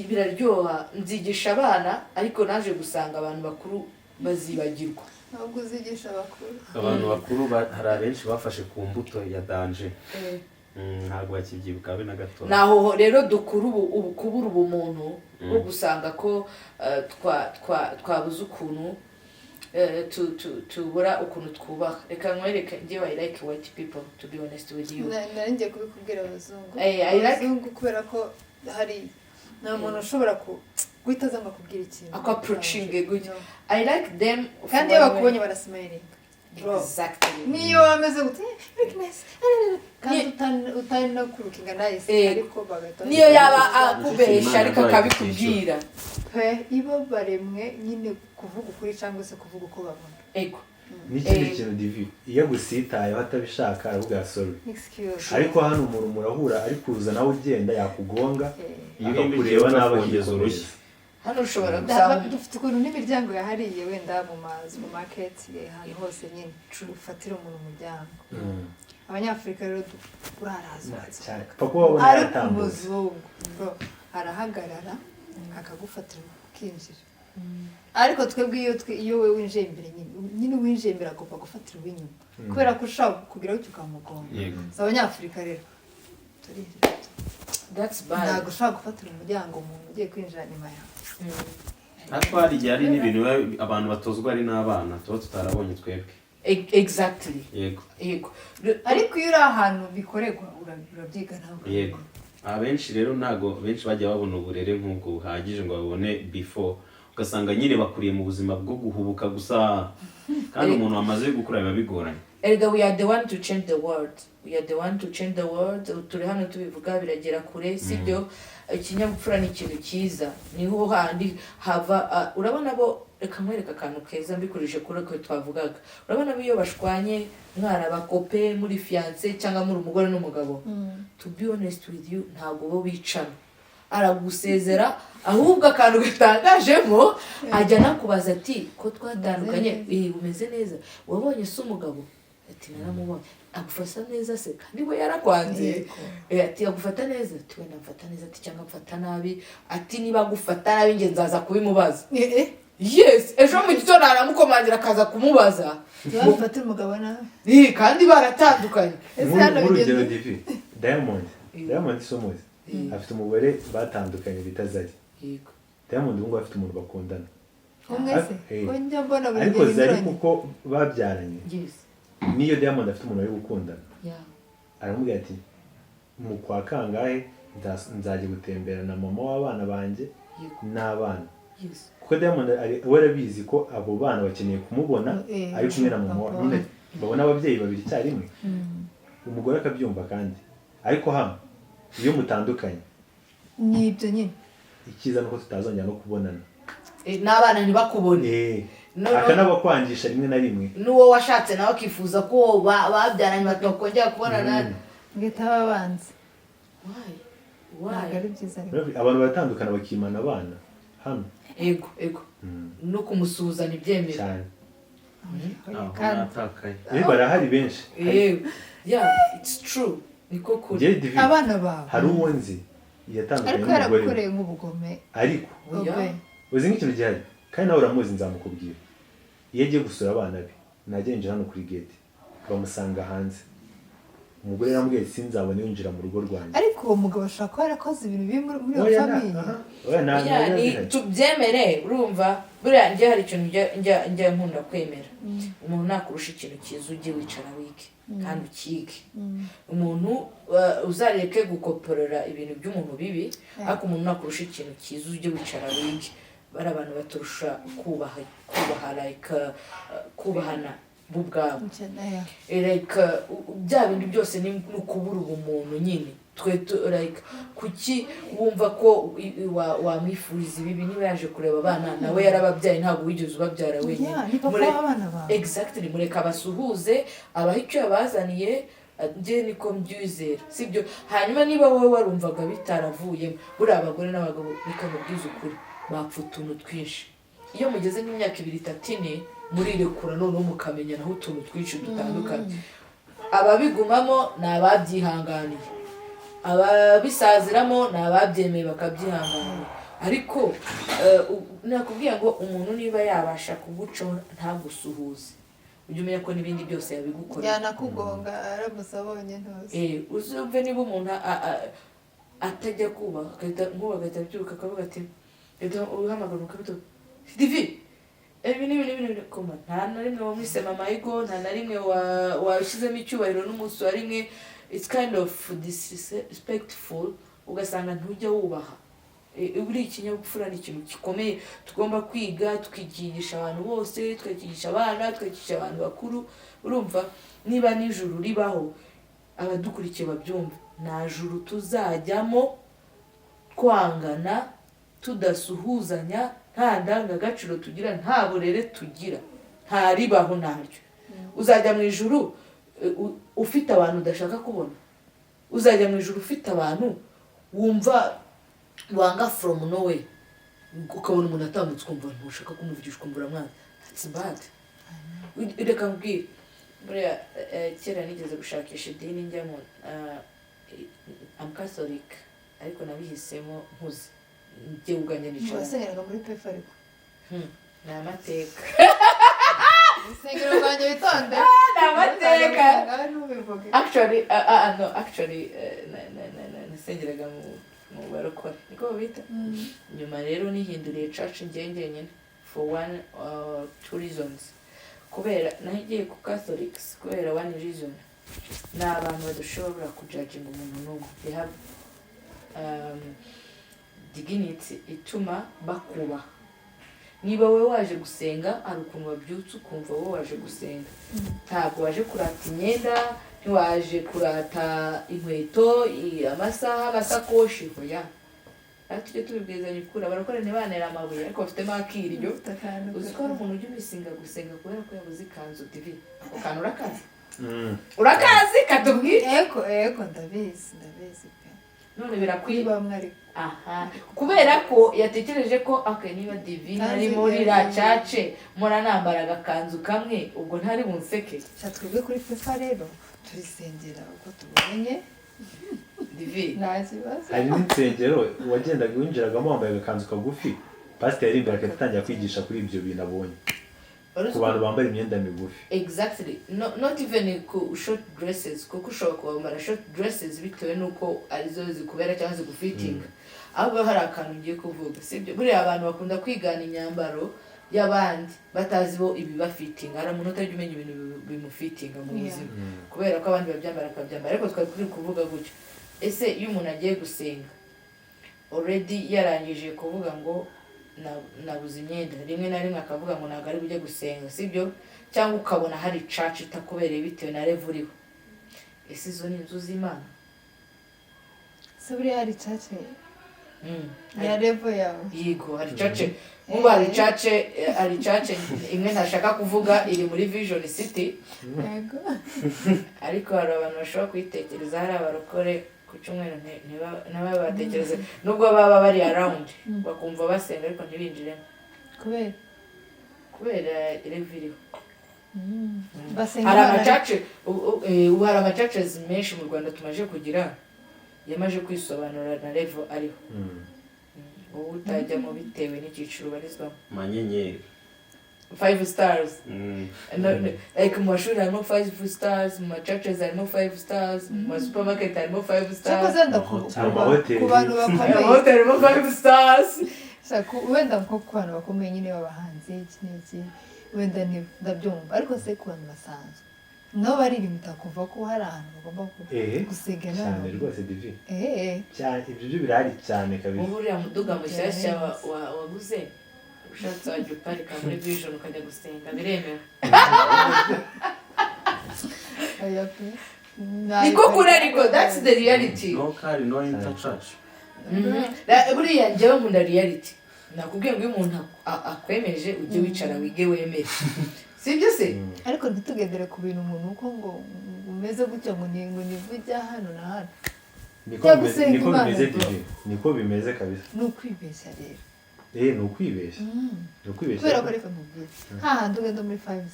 biraryoha. Nzigisha abana, ariko naje gusanga abantu bakuru bazibagirwa. Ntabwo uzigisha abakuru. Abantu bakuru hari abenshi bafashe ku mbuto ya danger. Ntabwo bakibyibuka habe na gato. Naho rero dukura ubu kubura ubumuntu bwo gusanga ko twabuze ukuntu tubura ukuntu twubaha. Reka nkwereke, njyewe I like white people, to be honest with you. Nari ngiye kubikubwira, abazungu. I like- Abazungu, kubera ko hari nta muntu ushobora guhita aza ngo akubwire ikintu. Ako approaching gutya. No. I like them. Kandi iyo bakubonye barasmilinga. Bro. Exactly. Niyo wameze gute, "Look nice," kandi utari no kulookinga nice, ariko bagahita Niyo yaba Nicyo akubesha, Imana ariko yaduhaye. akabikubwira. Pe, ibo baremwe nyine kuvuga ukuri cyangwa se kuvuga uko babona. Ego. N'ikindi kintu, Divi, iyo agusitayeho atabishaka aravuga "Sorry." Excuse. Ariko hano umuntu murahura ari kuza nawe ugenda yakugonga, Iyo uhindukiye akakureba nabi, ukongeza urushyi. akikomereza. Hano ushobora gusanga Dufite ukuntu n'imiryango yahariye, wenda mu mazu, mu market, ahantu hose nyine ufatira umuntu umuryango. Abanyafurika rero urarazwa. Cyane, pfa kuba wabona Ariko yatambutse. umuzungu, bro, arahagarara akagufatira ukinjira. Ariko twebwe iyo we winjiye imbere, nyine winjiye imbere agomba gufatira uw'inyuma, kubera ko ushobora kugira gutyo ukamugonga. Si abanyafurika rero turinjira. That's bad. Ntabwo ushobora gufatira umuryango umuntu ugiye kwinjira nyuma yawe. Ariko hari igihe hari n'ibintu abantu batozwa ari n'abana tuba tutarabonye twebwe. Exactly. Yego. Yego. Ariko iyo uri ahantu bikorerwa urabyiga ntabwo. Yego, abenshi rero ntabwo benshi bajya babona uburere nk'ubwo buhagije ngo babone before, ugasanga nyine bakuriye mu buzima bwo guhubuka gusa, kandi umuntu wamaze gukura biba bigoranye. Erega we are the one to change the world, we are the one to change the world. Turi hano tubivuga biragera kure, sibyo? Ikinyabupfura ni ikintu cyiza, niho handi hava urabona bo, reka nkwereke akantu keza mbikurije kuri ko twavugaga. Urabona bo iyo bashwanye, mwarabakope, muri fiancé cyangwa muri umugore n'umugabo, to be honest with you, ntabwo bo bicana, aragusezera. Ahubwo akantu gatangajemo, ajya anakubaza ati ko twatandukanye, Umeze neza? Umeze neza? Wabonye se umugabo? Ati naramubonye. Agufata neza se kandi we yarakwanze? Ati agufata neza? Ati wenda amfata neza, ati cyangwa amfata nabi. Ati niba agufata nabi njye nzaza kubimubaza. Yes, ejo mu gitondo aramukomangira akaza kumubaza. Bafatira umugabo nawe. Kandi baratandukanye. Ese hano Nk'urugero, bigeze Divi, Diamond si umuzi, afite umugore batandukanye bita Zari. Yego. Diamond ubu ngubu afite umuntu bakundana. Umwe se? Eh. Ko njya mbona buri Ariko gihe Zari, hinduranye. kuko babyaranye, niyo Diamond afite umuntu bari gukundana, aramubwira ati mu kwa kangahe nzajya gutembera na mama w'abana banjye n'abana, kuko Diamond we arabizi ko abo bana bakeneye kumubona ari kumwe na mama wa papa. nyine, babona ababyeyi babiri icyarimwe. Umugore akabyumva. Kandi ariko hano iyo mutandukanye, Ni ibyo nyine. icyiza ni uko tutazongera no kubonana. N'abana ntibakubone. No. Akanabakwangisha rimwe na rimwe. N'uwo washatse nawe akifuza ko babyaranye batakongera kubonana. Ngahita babanza. Why? Ntabwo Why? ari byiza ariko. Abantu baratandukana bakimana abana hano. Ego, no kumusuhuza ntibyemere. Cyane. Aho Kandi natakaye. Barahari benshi. Yego, yeah, it's true, niko kuri. Njyewe, Divi, abana bawe. hari uwo nzi yatandukanye Ariko n'umugore we. yaragukoreye nk'ubugome. Ariko Oya. Obe. uzi nk'ikintu gihari, kandi nawe uramuzi, nzamukubwira. Iyo agiye gusura abana be ntajya yinjira hano kuri gate, bamusanga hanze. Umugore yaramubwiye ati sinzabone winjira mu rugo rwanjye. Ariko uwo mugabo ashobora kuba yarakoze ibintu bibi muri iyo Oya, famille. aha. Oya, Oya, nta ni bihari. tubyemere, urumva Buriya njye hari ikintu njya nkunda kwemera: umuntu nakurusha ikintu cyiza, ujye wicara wige kandi ukige. Umuntu uzareke gukoporora ibintu by'umuntu bibi, ariko umuntu nakurusha ikintu cyiza, ujye wicara wige. Bari abantu baturusha kubaha, kubaha, like kubahana bo ubwabo. Like bya bindi byose ni ukubura ubumuntu nyine. Twe like, kuki wumva ko wamwifuriza ibibi niba yaje kureba abana? Nawe yarababyaye, ntabwo wigeze ubabyara wenyine. Yeah, ni papa w'abana bawe. Exactly. Mureka abasuhuze, abaha icyo yabazaniye. Njye niko mbyizera, sibyo? Hanyuma niba wowe warumvaga bitaravuyemo, buriya abagore n'abagabo, reka mubwize ukuri, bapfa utuntu twinshi. Iyo mugeze nk'imyaka 2, 3, 4, murirekura, noneho mukamenyanaho utuntu twinshi dutandukanye. Ababigumamo ni ababyihanganiye, ababisaziramo ni ababyemeye bakabyihanganira. Ariko nakubwiye ngo umuntu niba yabasha kugucaho ntagusuhuze, ujye umenya ko n'ibindi byose yabigukorera. Yanakugonga aramutse abonye ntuzi. Uzumve niba umuntu atajya kubaha, agahita nk'ubu agahita abyuka akavuga ati, ahita uhamagara ukavuga "Divi, ibi n'ibi n'ibi n'ibi", koma nta na rimwe wamwise mama yigo, nta na rimwe washyizemo icyubahiro n'umunsi wa rimwe. It's kind of disrespectful, ugasanga ntujya wubaha. Buriya ikinyabupfura ni ikintu gikomeye tugomba kwiga, tukigisha abantu bose, tukakigisha abana, tukakigisha abantu bakuru. Urumva, niba nijuru ribaho, abadukurikiye babyumva, nta juru tuzajyamo twangana, tudasuhuzanya, nta ndangagaciro tugira, nta burere tugira. Nta ribaho, ntaryo. Uzajya mu ijuru ufite abantu udashaka kubona? Uzajya mu ijuru ufite abantu wumva wanga from nowhere, ukabona umuntu atambutse ukumva ntushaka kumuvugisha, ukumva uramwanze? That's bad. Reka nkubwire, buriya kera nigeze gushakisha idini njyamo. I'm Catholic, ariko nabihisemo nkuze, njye ubwanjye nicara. Wasengeraga muri PEFA ariko? Ni amateka. Urusengero rwanjye, witonde. Ni amateka. Ngaho ntubivuge. Actually, no, actually, nasengeraga mu barokore, niko babita. Nyuma rero nihinduriye church njye njyenyine for one two reasons. Kubera nagiye ku Catholics kubera one reason: ni abantu badashobora kujudginga umuntu n'umwe. They have dignity ituma bakubaha. Niba wowe waje gusenga, hari ukuntu wabyutse ukumva wowe waje gusenga, ntabwo waje kurata imyenda, ntiwaje kurata inkweto, amasaha, amasakoshi, oya. Ariko tujye tubibwizanya ukuri, abarokore ntibanera amabuye, ariko bafitemo akiryo. Ufite akantu. Uzi ko hari umuntu ujya umisinga gusenga kubera ko yabuze ikanzu? Divi, ako kantu urakazi? Mm. Urakazi? Katubwire. Ego, ndabizi, ndabizi pe. None birakwiye? Kuri bamwe ariko. Aha, kubera ko yatekereje ko okay, niba Divine ari muri iriya church, muranambara agakanzu kamwe, ubwo ntari bunseke. Sha, twebwe kuri PEFA rero turisengera uko tubonye. Divi. Nta kibazo. Hari n'insengero wagendaga winjiragamo wambaye agakanzu kagufi, pasiteri ari imbere agahita atangira kwigisha kuri ibyo bintu abonye ku bantu bambaye imyenda migufi. Exactly. No, not even ku short dresses, kuko ushobora kwambara short dresses bitewe n'uko arizo zikubera cyangwa zigufitinga. Ahubwo hari akantu ngiye kuvuga, sibyo? Buriya abantu bakunda kwigana imyambaro y'abandi batazi bo ibibafitinga. Hari umuntu utajya umenya ibintu bimufitinga mu buzima, kubera ko abandi babyambara akabyambara. Ariko twari turi kuvuga gutyo: ese iyo umuntu agiye gusenga already yarangije kuvuga ngo nabuze imyenda, rimwe na rimwe akavuga ngo ntabwo ari bujye gusenga, sibyo? Cyangwa ukabona hari church itakubereye bitewe na level uriho, ese izo ni inzu z'Imana? Se buriya hari church ya level yawe? Yego, hari church. Nk'ubu hari church imwe ntashaka kuvuga, iri muri Vision City. Ariko hari abantu bashobora kuyitekereza, hari abarokore ku cyumweru ntibabatekereze, nubwo baba bari around bakumva basenga, ariko ntibinjiremo. Kubera? Kubera level iriho. Basenga Hari Imana. Ama church ubu hari ama churches menshi mu Rwanda tumaze kugira, yamaze kwisobanura na level ariho. Wowe utajyamo bitewe n'icyiciro ubarizwamo. Manyenyeri. Five stars. No, no, like mu mashuri harimo five stars, mu ma churches harimo five stars, mu ma supermarket harimo five stars. Cyakoze wenda Amahoteli. ku bantu bakomeye. Amahoteli harimo five stars. Wenda nko ku bantu bakomeye nyine b'abahanzi. barahenze, iki n'iki, wenda ndabyumva, ariko se ku bantu basanzwe nabo baririmita kuva ko hari ahantu bagomba gusenga cyane rwose Divi. Cyane, ibyo byo birahari cyane kabisa. Ubu uriya muduga mushyashya waguze, ushatse wajya uparika muri Vision ukajya gusenga, biremewe. Oya pe. Niko kuri, ariko that's the reality. No car, no enter church. Buriya njyewe nkunda reality. Nakubwiye ngo iyo umuntu akwemeje, ujye wicara wige wemere, sibyo se? Ariko ntitugendere ku bintu umuntu uko ngo umeze gutya, ngo ni ngo nivujya hano na hano. Niko Cyangwa bimeze, gusenga niko Imana, bimeze bro. Divi, niko bimeze kabisa. Ni ukwibeshya rero. Ni ukwibeshya, ni ukwibeshya. Kubera ko, reka nkubwire, hahandi ugenda muri five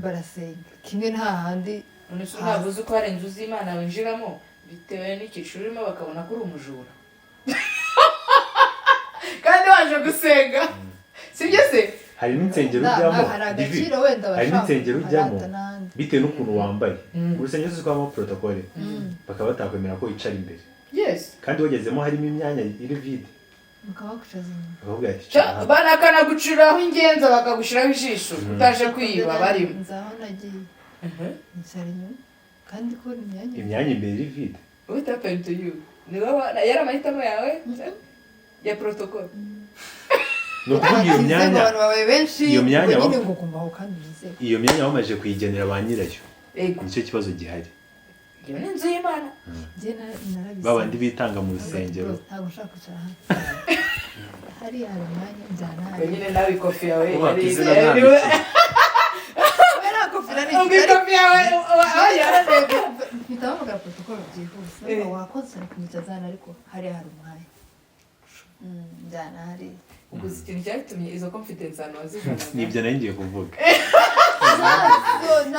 barasenga kimwe n'hahandi. None se ntabwo uzi ko hari inzu z'Imana winjiramo bitewe n'icyiciro urimo bakabona ko uri umujura kandi waje gusenga, sibyo se? Hari n'insengero ujyamo, hari Divi, agaciro wenda hari bashaka n'insengero ujyamo harata n'ahandi. bitewe n'ukuntu wambaye. Mu rusengero uzwi protocole, bakaba batakwemera ko wicara imbere, kandi wagezemo harimo imyanya iri vide, bakaba bakwicaza inyuma. Bakakubwira ati "Icara hano." Banakanaguciraho ingenza, bakagushyiraho ijisho utaje kwiba barimo. Nzi aho nagiye nicara inyuma kandi kubona imyanya Imyanya imbere iri vide. What happened to you? Ni wowe yari amahitamo yawe ya protocol? Ni ukuvuga iyo Bakize ngo myanya abantu babaye benshi, iyo myanya ubwo nyine ngo kumva aho kandi unyuze. Iyo myanya bamaze kuyigenera ba nyirayo. Ego. Nicyo kibazo gihari. Iyo ni inzu y'Imana. Njye narabisabye. Ba bandi bitanga mu rusengero. Ntabwo nshaka kwicara hano, hariya hari umwanya, njyana Ubwo hariya. nyine nawe ikofi yawe Kubaka yari izina yari nta Kubera kofi nari Ubwo ikofi yawe oya. Mpita mpamagara protocol byihuse, wakoze cyane kunyicaza hano, ariko hariya hari umwanya. Njyana hariya. Ubwo uzi ikintu cyatumye izo confidence ahantu wazivanaga? Nibyo nari ngiye kuvuga.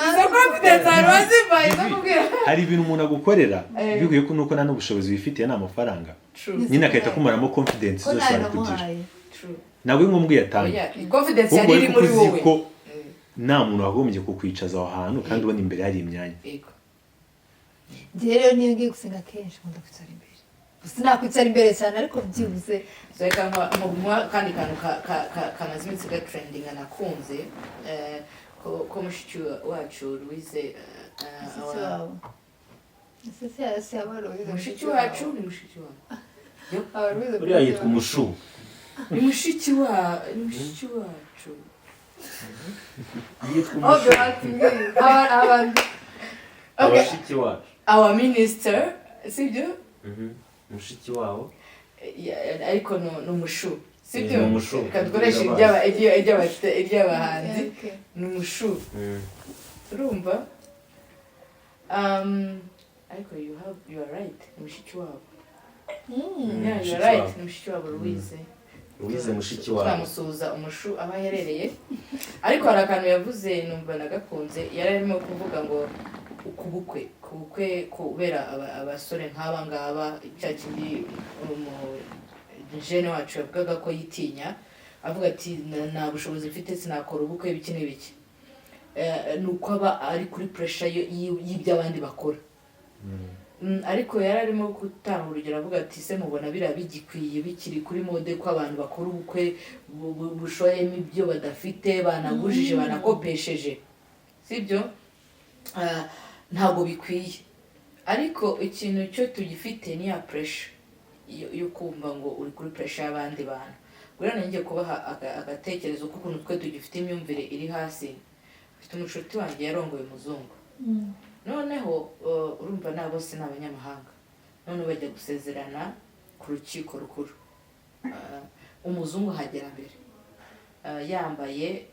Izo confidence ahantu wazivaye zo kubwira. Hari ibintu umuntu agukorera bikwiye ko nuko nta n'ubushobozi wifitiye, nta mafaranga, True. nyine agahita akumaramo confidence Ko zose nawe wari kugira. namuhaye. True. Ntabwo ari ngombwa uyatange. Oya, confidence Ahubwo yari iri kuko muri uzi wowe. ko nta muntu wagombye kukwicaza aho hantu kandi ubona imbere hari imyanya. Yego. Njye rero niyo ngiye gusenga kenshi nkunda kwicara imbere gusa, nakwicara imbere cyane ariko byibuze. So reka nkuha akandi kantu kamaze iminsi gatrendinga nakunze, ko mushiki wacu Louise, Mushiki wawe ese si si aba Louise? Mushiki wacu ni mushiki wacu. Aba Louise. Uriya yitwa umushu. Ni mushiki wacu. Yitwa Oh, umushu. abantu. Okay. Abashiki wacu. Our minister, sibyo? Mhm. Mushiki wabo. Ariko ni umushu, sibyo? Ni umushu. Reka dukoreshe iry'abahanzi. Okay. Ni umushu. Urumva, ariko you are right, ni mushiki wabo. Yeah, you Mushiki are right. wabo. Ni mushiki wabo Louise. Louise mushiki wabo. Twamusuhuza umushu aho aherereye. Ariko hari akantu yavuze numva nagakunze. Yari arimo kuvuga ngo ku bukwe kubera abasore nk'aba ngaba, cya kindi umujene wacu yavugaga ko yitinya, avuga ati "Nta bushobozi mfite, sinakora ubukwe," biki n'ibiki. Ni uko aba ari kuri pressure y'ibyo abandi bakora. Ariko yari arimo gutanga urugero avuga ati se mubona biriya bigikwiye, bikiri kuri mode, ko abantu bakora ubukwe bushoyemo ibyo badafite, banagujije, banakopesheje, sibyo? Ah, ntabwo bikwiye. Ariko ikintu cyo tugifite ni ya pressure yo kumva ngo uri kuri pressure y'abandi bantu. Buriya ngiye kubaha agatekerezo k'ukuntu twe tugifite imyumvire iri hasi. Mfite umushuti wanjye yarongoye umuzungu. Noneho urumva na bose ni abanyamahanga. None bajya gusezerana ku rukiko rukuru. Umuzungu ahagera mbere, yambaye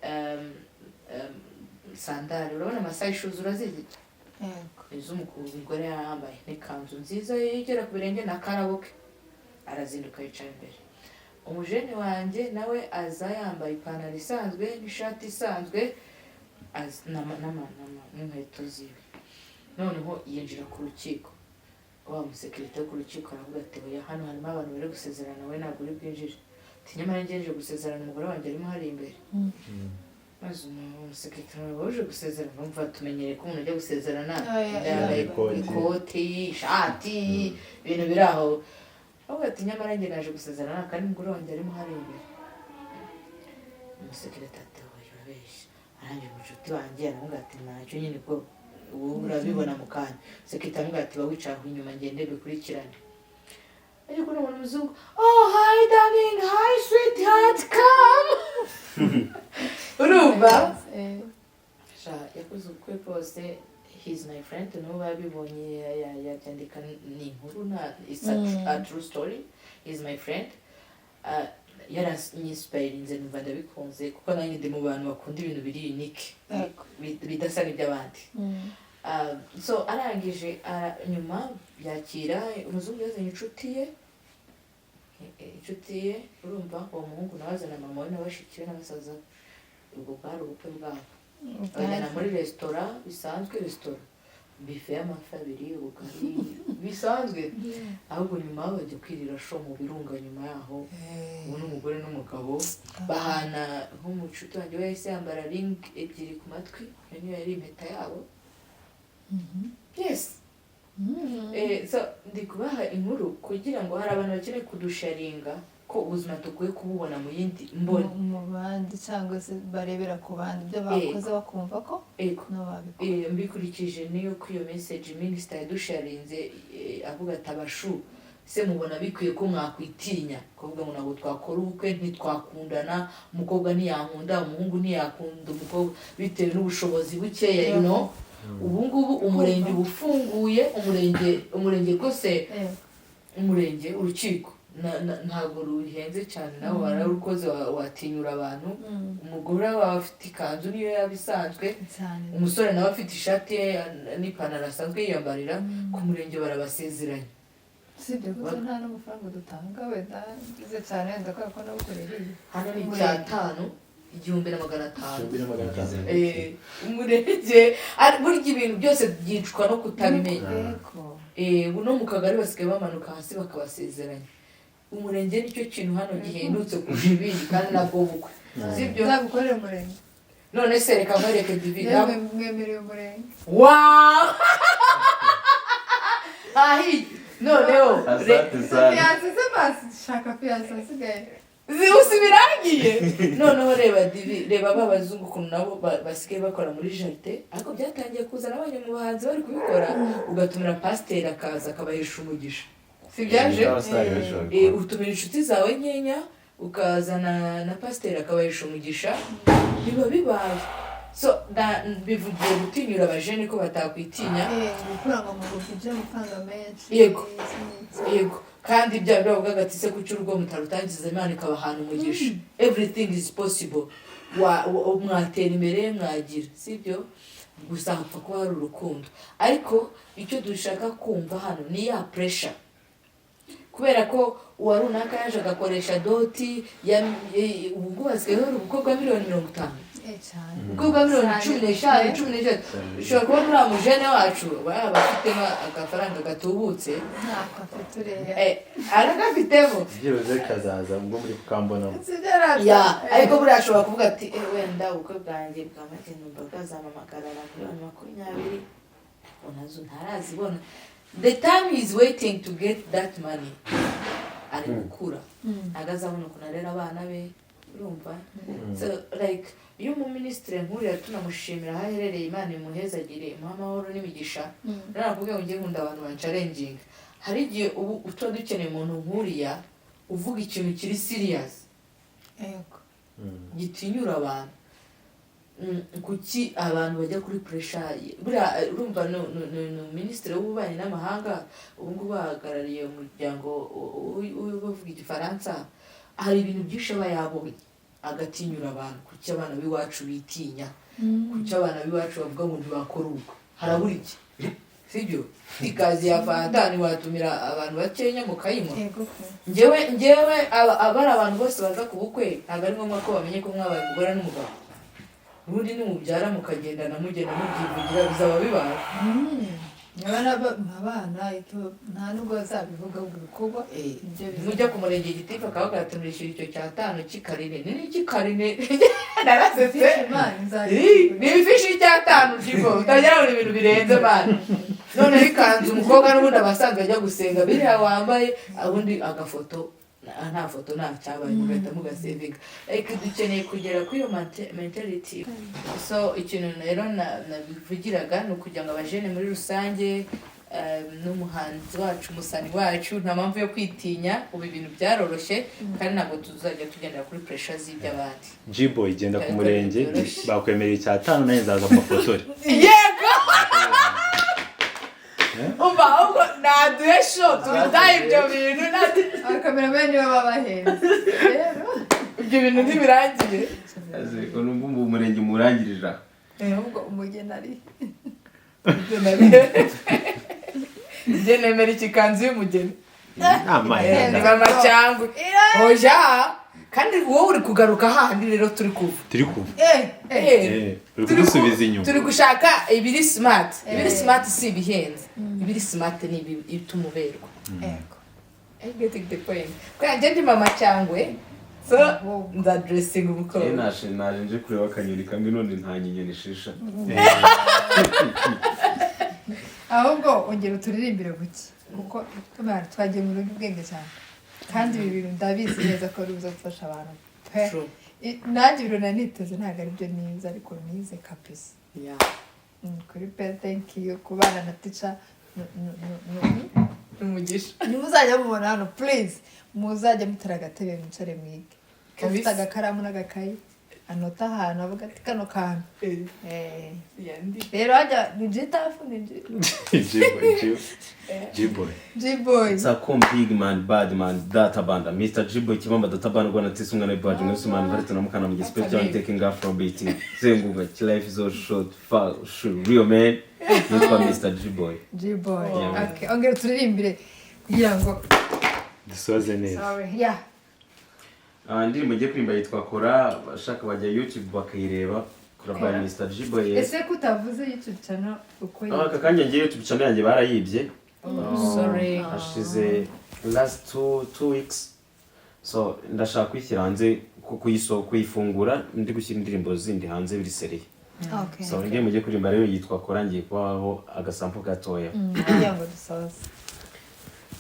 sandali. Urabona Maasai shoes, urazizi? Yego. Izo umugore yari yambaye n'ikanzu nziza igera ku birenge na karaboke. Arazinduka yicara imbere. Umujene wanjye nawe aza yambaye ipantaro isanzwe n'ishati isanzwe, n'inkweto ziwe. Noneho yinjira ku rukiko, wa musekirite wo ku rukiko aravuga ati oya, hano harimo abantu bari gusezerana, we ntabwo uri bwinjire. Ati nyamara ngejeje gusezerana, umugore wanjye arimo hari imbere. Maze umusekirite nawe uje gusezerana, umva tumenyereye ko umuntu ujya gusezerana yambaye Ikoti. Ikoti, ishati, ibintu biri aho. Avuga ati nyamara njye naje gusezerana kandi umugore wanjye arimo hari imbere. Umusekirite ati: "Oya, urabeshya." Arangije umushuti wanjye aramubwira ati: "Ntacyo nyine, ko ubu urabibona mu kanya." Sekirite aramubwira ati: "Ba wicaye aho inyuma, ngende bikurikirane." Ariko nubona umuzungu: "Oh, hi darling, hi sweetheart, come." Urumva? Sha, yakoze ubukwe bwose. He's my friend, n'ubu abibonye yabyandika, ni inkuru, nta, it's a true story. He's my friend. Yaranyinspirinze, numva ndabikunze, kuko nanjye ndi mu bantu bakunda ibintu biri unique, bidasa n'iby'abandi. So arangije nyuma yakira umuzungu, yazanye inshuti ye, inshuti ye. Urumva, uwo muhungu nawe azana mama we na bashiki be n'abasaza be. Ubwo bwari ubukwe bwabo. Bajyana muri resitora bisanzwe, resitora buffet y'amafi abiri, ubugari bisanzwe. Ahubwo nyuma bajya kwirira show mu birunga. Nyuma yaho ubu n'umugore n'umugabo bahana nk'umucuti wanjye we yahise yambara ring ebyiri ku matwi. Iyo niyo yari impeta yabo. Yes. So ndi kubaha inkuru kugira ngo hari abantu bakeneye kudusharinga ko ubuzima dukwiye kububona mu yindi mboni, mu bandi, cyangwa se barebera ku bandi ibyo bakoze, bakumva ko Ego. nabo babikora. Mbikurikije niyo ko iyo message minisita yadusharinze, avuga ati: "Abashu se mubona bikwiye ko mwakwitinya kuvuga ngo ntabwo twakora ubukwe, ntitwakundana, umukobwa ntiyankunda, umuhungu ntiyakunda umukobwa bitewe n'ubushobozi bukeya?" Ubu ngubu umurenge uba ufunguye, umurenge rwose, umurenge, urukiko ntabwo ruhenze cyane, nawe wararukoze, watinyura abantu. Umugore wawe afite ikanzu niyo yaba isanzwe, cyane. Umusore nawe afite ishati ye n'ipantaro asanzwe yiyambarira, ku murenge barabasezeranya. Usibye gusa nta n'amafaranga dutanga wenda ngize cyane, wenda kubera ko nabukoreye. Hano ni icyatanu, 1500. 1500. Umurenge burya ibintu byose byicwa no kutabimenya. Yego. Ubu no mu kagari basigaye bamanuka hasi bakabasezeranya. Umurenge nicyo kintu hano gihendutse kurusha ibindi, kandi nabwo bukwe, sibyo? Nzagukorera umurenge. None se reka nkwereke divi. Yewe, mwemereye umurenge. Wow, ahi noneho Asante sana. Fiancé se basi, shaka fiancé asigaye. Usi birangiye. Noneho reba divi, reba ba bazungu ukuntu nabo basigaye bakora muri jardin, ariko byatangiye kuza n'abanye mu bahanzi bari kubikora, ugatumira pasiteri akaza akabahesha umugisha. Si byaje? Abasitari benshi babikora. Utumira inshuti zawe nkeya, ukazana na pasiteri akabahesha umugisha, biba bibaye. So bivugiye gutinyura abajene ko batakwitinya. Gukura ngo mu amafaranga menshi. Yego. Iki n'iki. Yego, kandi bya bindi bavugaga ati: "Se kuki urugo mutarutangiza Imana ikabahana umugisha?" Everything is possible. Mwatera imbere, mwagira, sibyo? Gusa hapfa kuba hari urukundo. Ariko icyo dushaka kumva hano ni ya pressure, kubera ko uwa runaka yaje agakoresha dot ya ubu ngubu hasigaye hari ubukwe bwa miliyoni 50. Cyane. Ubukwe bwa miliyoni 15, 13. Ushobora kuba muri mujene wacu baba bafitemo agafaranga gatubutse. Ntako afite uriya. Aragafitemo. Byibuze kazaza ubwo muri kukambonamo. Sibyo rata? Ya, ariko buriya ashobora kuvuga ati: "Wenda ubukwe bwanjye bwa make numva bwazampamagarara miliyoni 20," ariko nazo ntarazibona. The time is waiting to get that money. Ari gukura, ntabwo azabona ukuntu arera abana be. Urumva? So like iyo umuminisitiri nkuriya, tunamushimira aho aherereye, Imana imuhezagire, imuhe amahoro n'imigisha. Nakubwiye ngo njye nkunda abantu banchallenginga. Hari igihe ubu tuba dukeneye umuntu nk'uriya uvuga ikintu kiri serious, gitinyura abantu. Kuki abantu bajya kuri pressure? Buriya urumva ni minisitiri w'ububanyi n'amahanga, ubu ngubu ahagarariye umuryango w'abavuga igifaransa. Hari ibintu byinshi aba yabonye agatinyura abantu. Kuki abana b'iwacu bitinya? Kuki abana b'iwacu bavuga ngo ntibakora ubukwe? Harabura iki? Sibyo? Ikazi ya fanta ntiwatumira abantu bakenya mukayinywa? Yego pe. Njyewe aba ari abantu bose baza ku bukwe, ntabwo ari ngombwa ko bamenye ko mwabaye umugore n'umugabo. Ubundi nimubyara mukagendana, mugenda mubyivugira, bizaba bibaye. Niba abana nta nubwo bazabivuga, ahubwo ibikorwa ibyo Mujya ku murenge, gitifu akavuga ati: "Murishyura icyo cyatanu cy'ikarine." Ni n'icy'ikarine, narasetse. Imana Ni ifishi y'icyatanu jibo, utagira ngo ni ibintu birenze mani. Noneho ikanzu umukobwa n'ubundi aba asanzwe ajya gusenga, biriya wambaye, ubundi agafoto. Nta foto, nta cyabaye, mugahita mugasevinga. Like, dukeneye kugera kuri iyo mentality. So ikintu rero nabivugiraga ni ukugira ngo abajene muri rusange, n'umuhanzi wacu, umusani wacu, nta mpamvu yo kwitinya. Ubu ibintu byaroroshye kandi ntabwo tuzajya tugendera kuri pressure z'iby'abandi. G-boy, genda ku Ariko murenge byoroshye. Bakwemerera 5, nanjye nzaza mu mafotore. Yego, umva, ahubwo naduhe show tubitaye ibyo bintu. Abakameramani nibo babahenze rero. Ibyo bintu ntibirangiye. Numva ubu umurenge murangirira. Ahubwo umugeni ari Njye nemera ikikanzu y'umugeni. Amahenda. Mama cyangwa oya, kandi wowe uri kugaruka hahandi rero turi kuva. Turi kuva. Eh eh. Eh, uri kudusubiza inyuma. Turi gushaka ibiri smart. Ibiri smart si ibihenze, ibiri smart ni ibituma uberwa. Ego. I getting the point. Kubera njye ndi mama cyangwe, so nza dressing umukobwa. Naje nje kureba akanyoni kamwe, none nta nyinyoni ishisha. Ahubwo ongera uturirimbire buke, kuko tumara twagiye mu rugo ubwenge cyane, kandi ibi bintu ndabizi neza ko biza gufasha abantu pe. True. Nanjye ibintu nari niteze ntabwo ari byo nize, ariko nize kabisa. Kuri pe, thank you kubana na teacher. Umugisha. Nimuzajya mubona hano, please, muzajya mutera agatebe mwicare mwige. Kabisa. Ufite agakaramu n'agakayi, anota ahantu avuga ati kano kantu. Yandi. Rero hajya ni Gitafu, ni G G-boy, G-boy. G-boy. It's big man, bad man, data banda, Mr. G-boy Kibamba, data banda Rwanda tisi umwana w'ibaje mwese man baretse na mukana mu gispe cyo taking afrobeat zenguka. Life is so short, fa shoot real man. Nitwa Mr. G-boy. G-boy. Yeah. Okay, ongera turirimbire kugira ngo Dusoze neza. Sorry, yeah. Ah, indirimbo ngiye kuririmba yitwa Kora. Abashaka bajya YouTube bakayireba, Kora by Mr. G-boy, yes. Ese ko utavuze YouTube channel uko Ah, yitwa? aka kanya ngiye YouTube channel yanjye barayibye. Sorry. Hashize last 2 weeks, so ndashaka kuyishyira hanze, kuyifungura ndi gushyira indirimbo zindi hanze biri sérieux. So indirimbo ngiye kuririmba rero yitwa Kora. Ngiye kubaho agasample gatoya. Kugira ngo dusoze.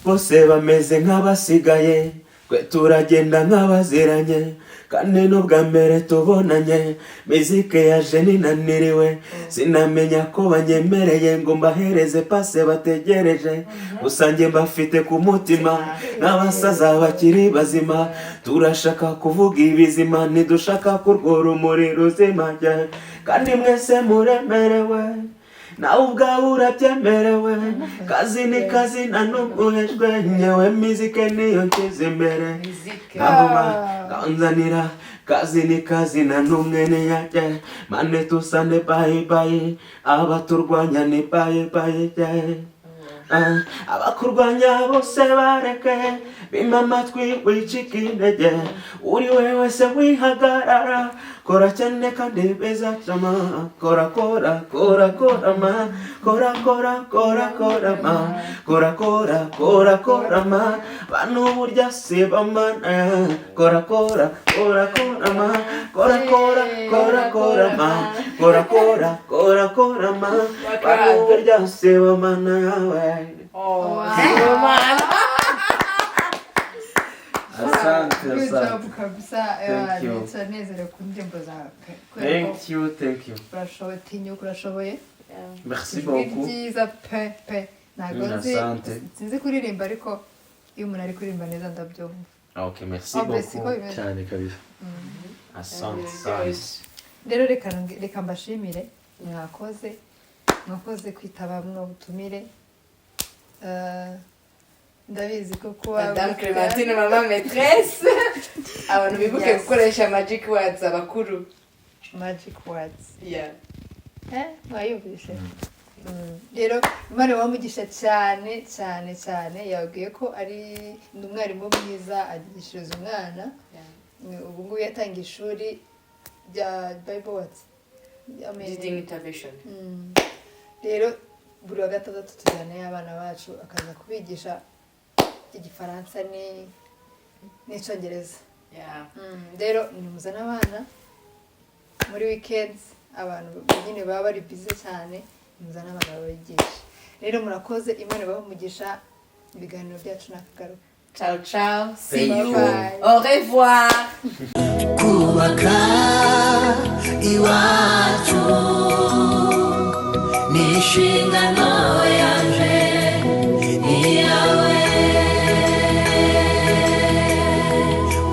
Bose bameze nk'abasigaye, twe turagenda nk'abaziranye, kandi n'ubwa mbere tubonanye. Mizike yaje ninaniriwe, sinamenya ko banyemereye ngo mbahereze pase bategereje. Gusa njye mbafite ku mutima n'abasaza bakiri bazima. Turashaka kuvuga ibizima, ntidushaka kurwo rumuri ruzima, yeah. Kandi mwese muremerewe, nawe ubwawe urabyemerewe. Kazi ni kazi, nta n'ubwo uhejwe. Nyewe mizike niyo nshyize imbere. Mizike. Ngahuma kanzanira kazi ni kazi, nta n'umwe niyajye mane tusane bye bye. Abaturwanya ni bye bye, yeah. Ah, abakurwanya bose bareke, bima amatwi, wicika intege. Uri we wese wihagarara, kora cyane kandi bizacama. Kora, kora, kora, kora ma, kora, kora, kora, kora ma, kora, kora, kora, kora ma. Bantu burya si bamana. Kora, kora, kora, kora ma, kora, kora, kora, kora ma, kora, kora, kora, kora ma. Bantu burya si bamana yawe. Oh, Sibomana. Asante. Good Asante. job kabisa. Thank you. Ndetse nezerewe ku ndirimbo zawe pe. Kubera ko Thank you, thank you. urashoboye, tinyuka, urashoboye. Merci Ijwi beaucoup. ryiza pe pe. Ntabwo nzi, Asante. sinzi kuririmba, ariko iyo umuntu ari kuririmba neza ndabyumva. Ok, merci Obviously, ko beaucoup. bimeze. Cyane kabisa. Asante sana. Rero reka mbashimire, mwakoze, mwakoze kwitaba buno butumire. Ndabizi ko kuba Madame Clémentine, mama maîtresse, abantu bibuke Yes. gukoresha magic words, abakuru. Magic words. Yeah. Eh, mwayumvise. Rero Imana ibahe cyane cyane cyane. Yabwiye ko ari ni umwarimu mwiza, agishiriza umwana. Ubu ngubu yatangiye ishuri rya Bible words. I mean, Leading intervention. Rero buri wa gatandatu tujyanayo abana bacu, akaza kubigisha Igifaransa n'Icyongereza. Rero nimuzane abana muri weekends. Abantu nyine baba bari busy cyane, nimuzane abana babigisha. Rero murakoze, Imana ibahe umugisha. Ibiganiro byacu nakagaruka. Ciao ciao, see Thank you. you. Bye. Au revoir. Kubaka iwacu ni inshingano.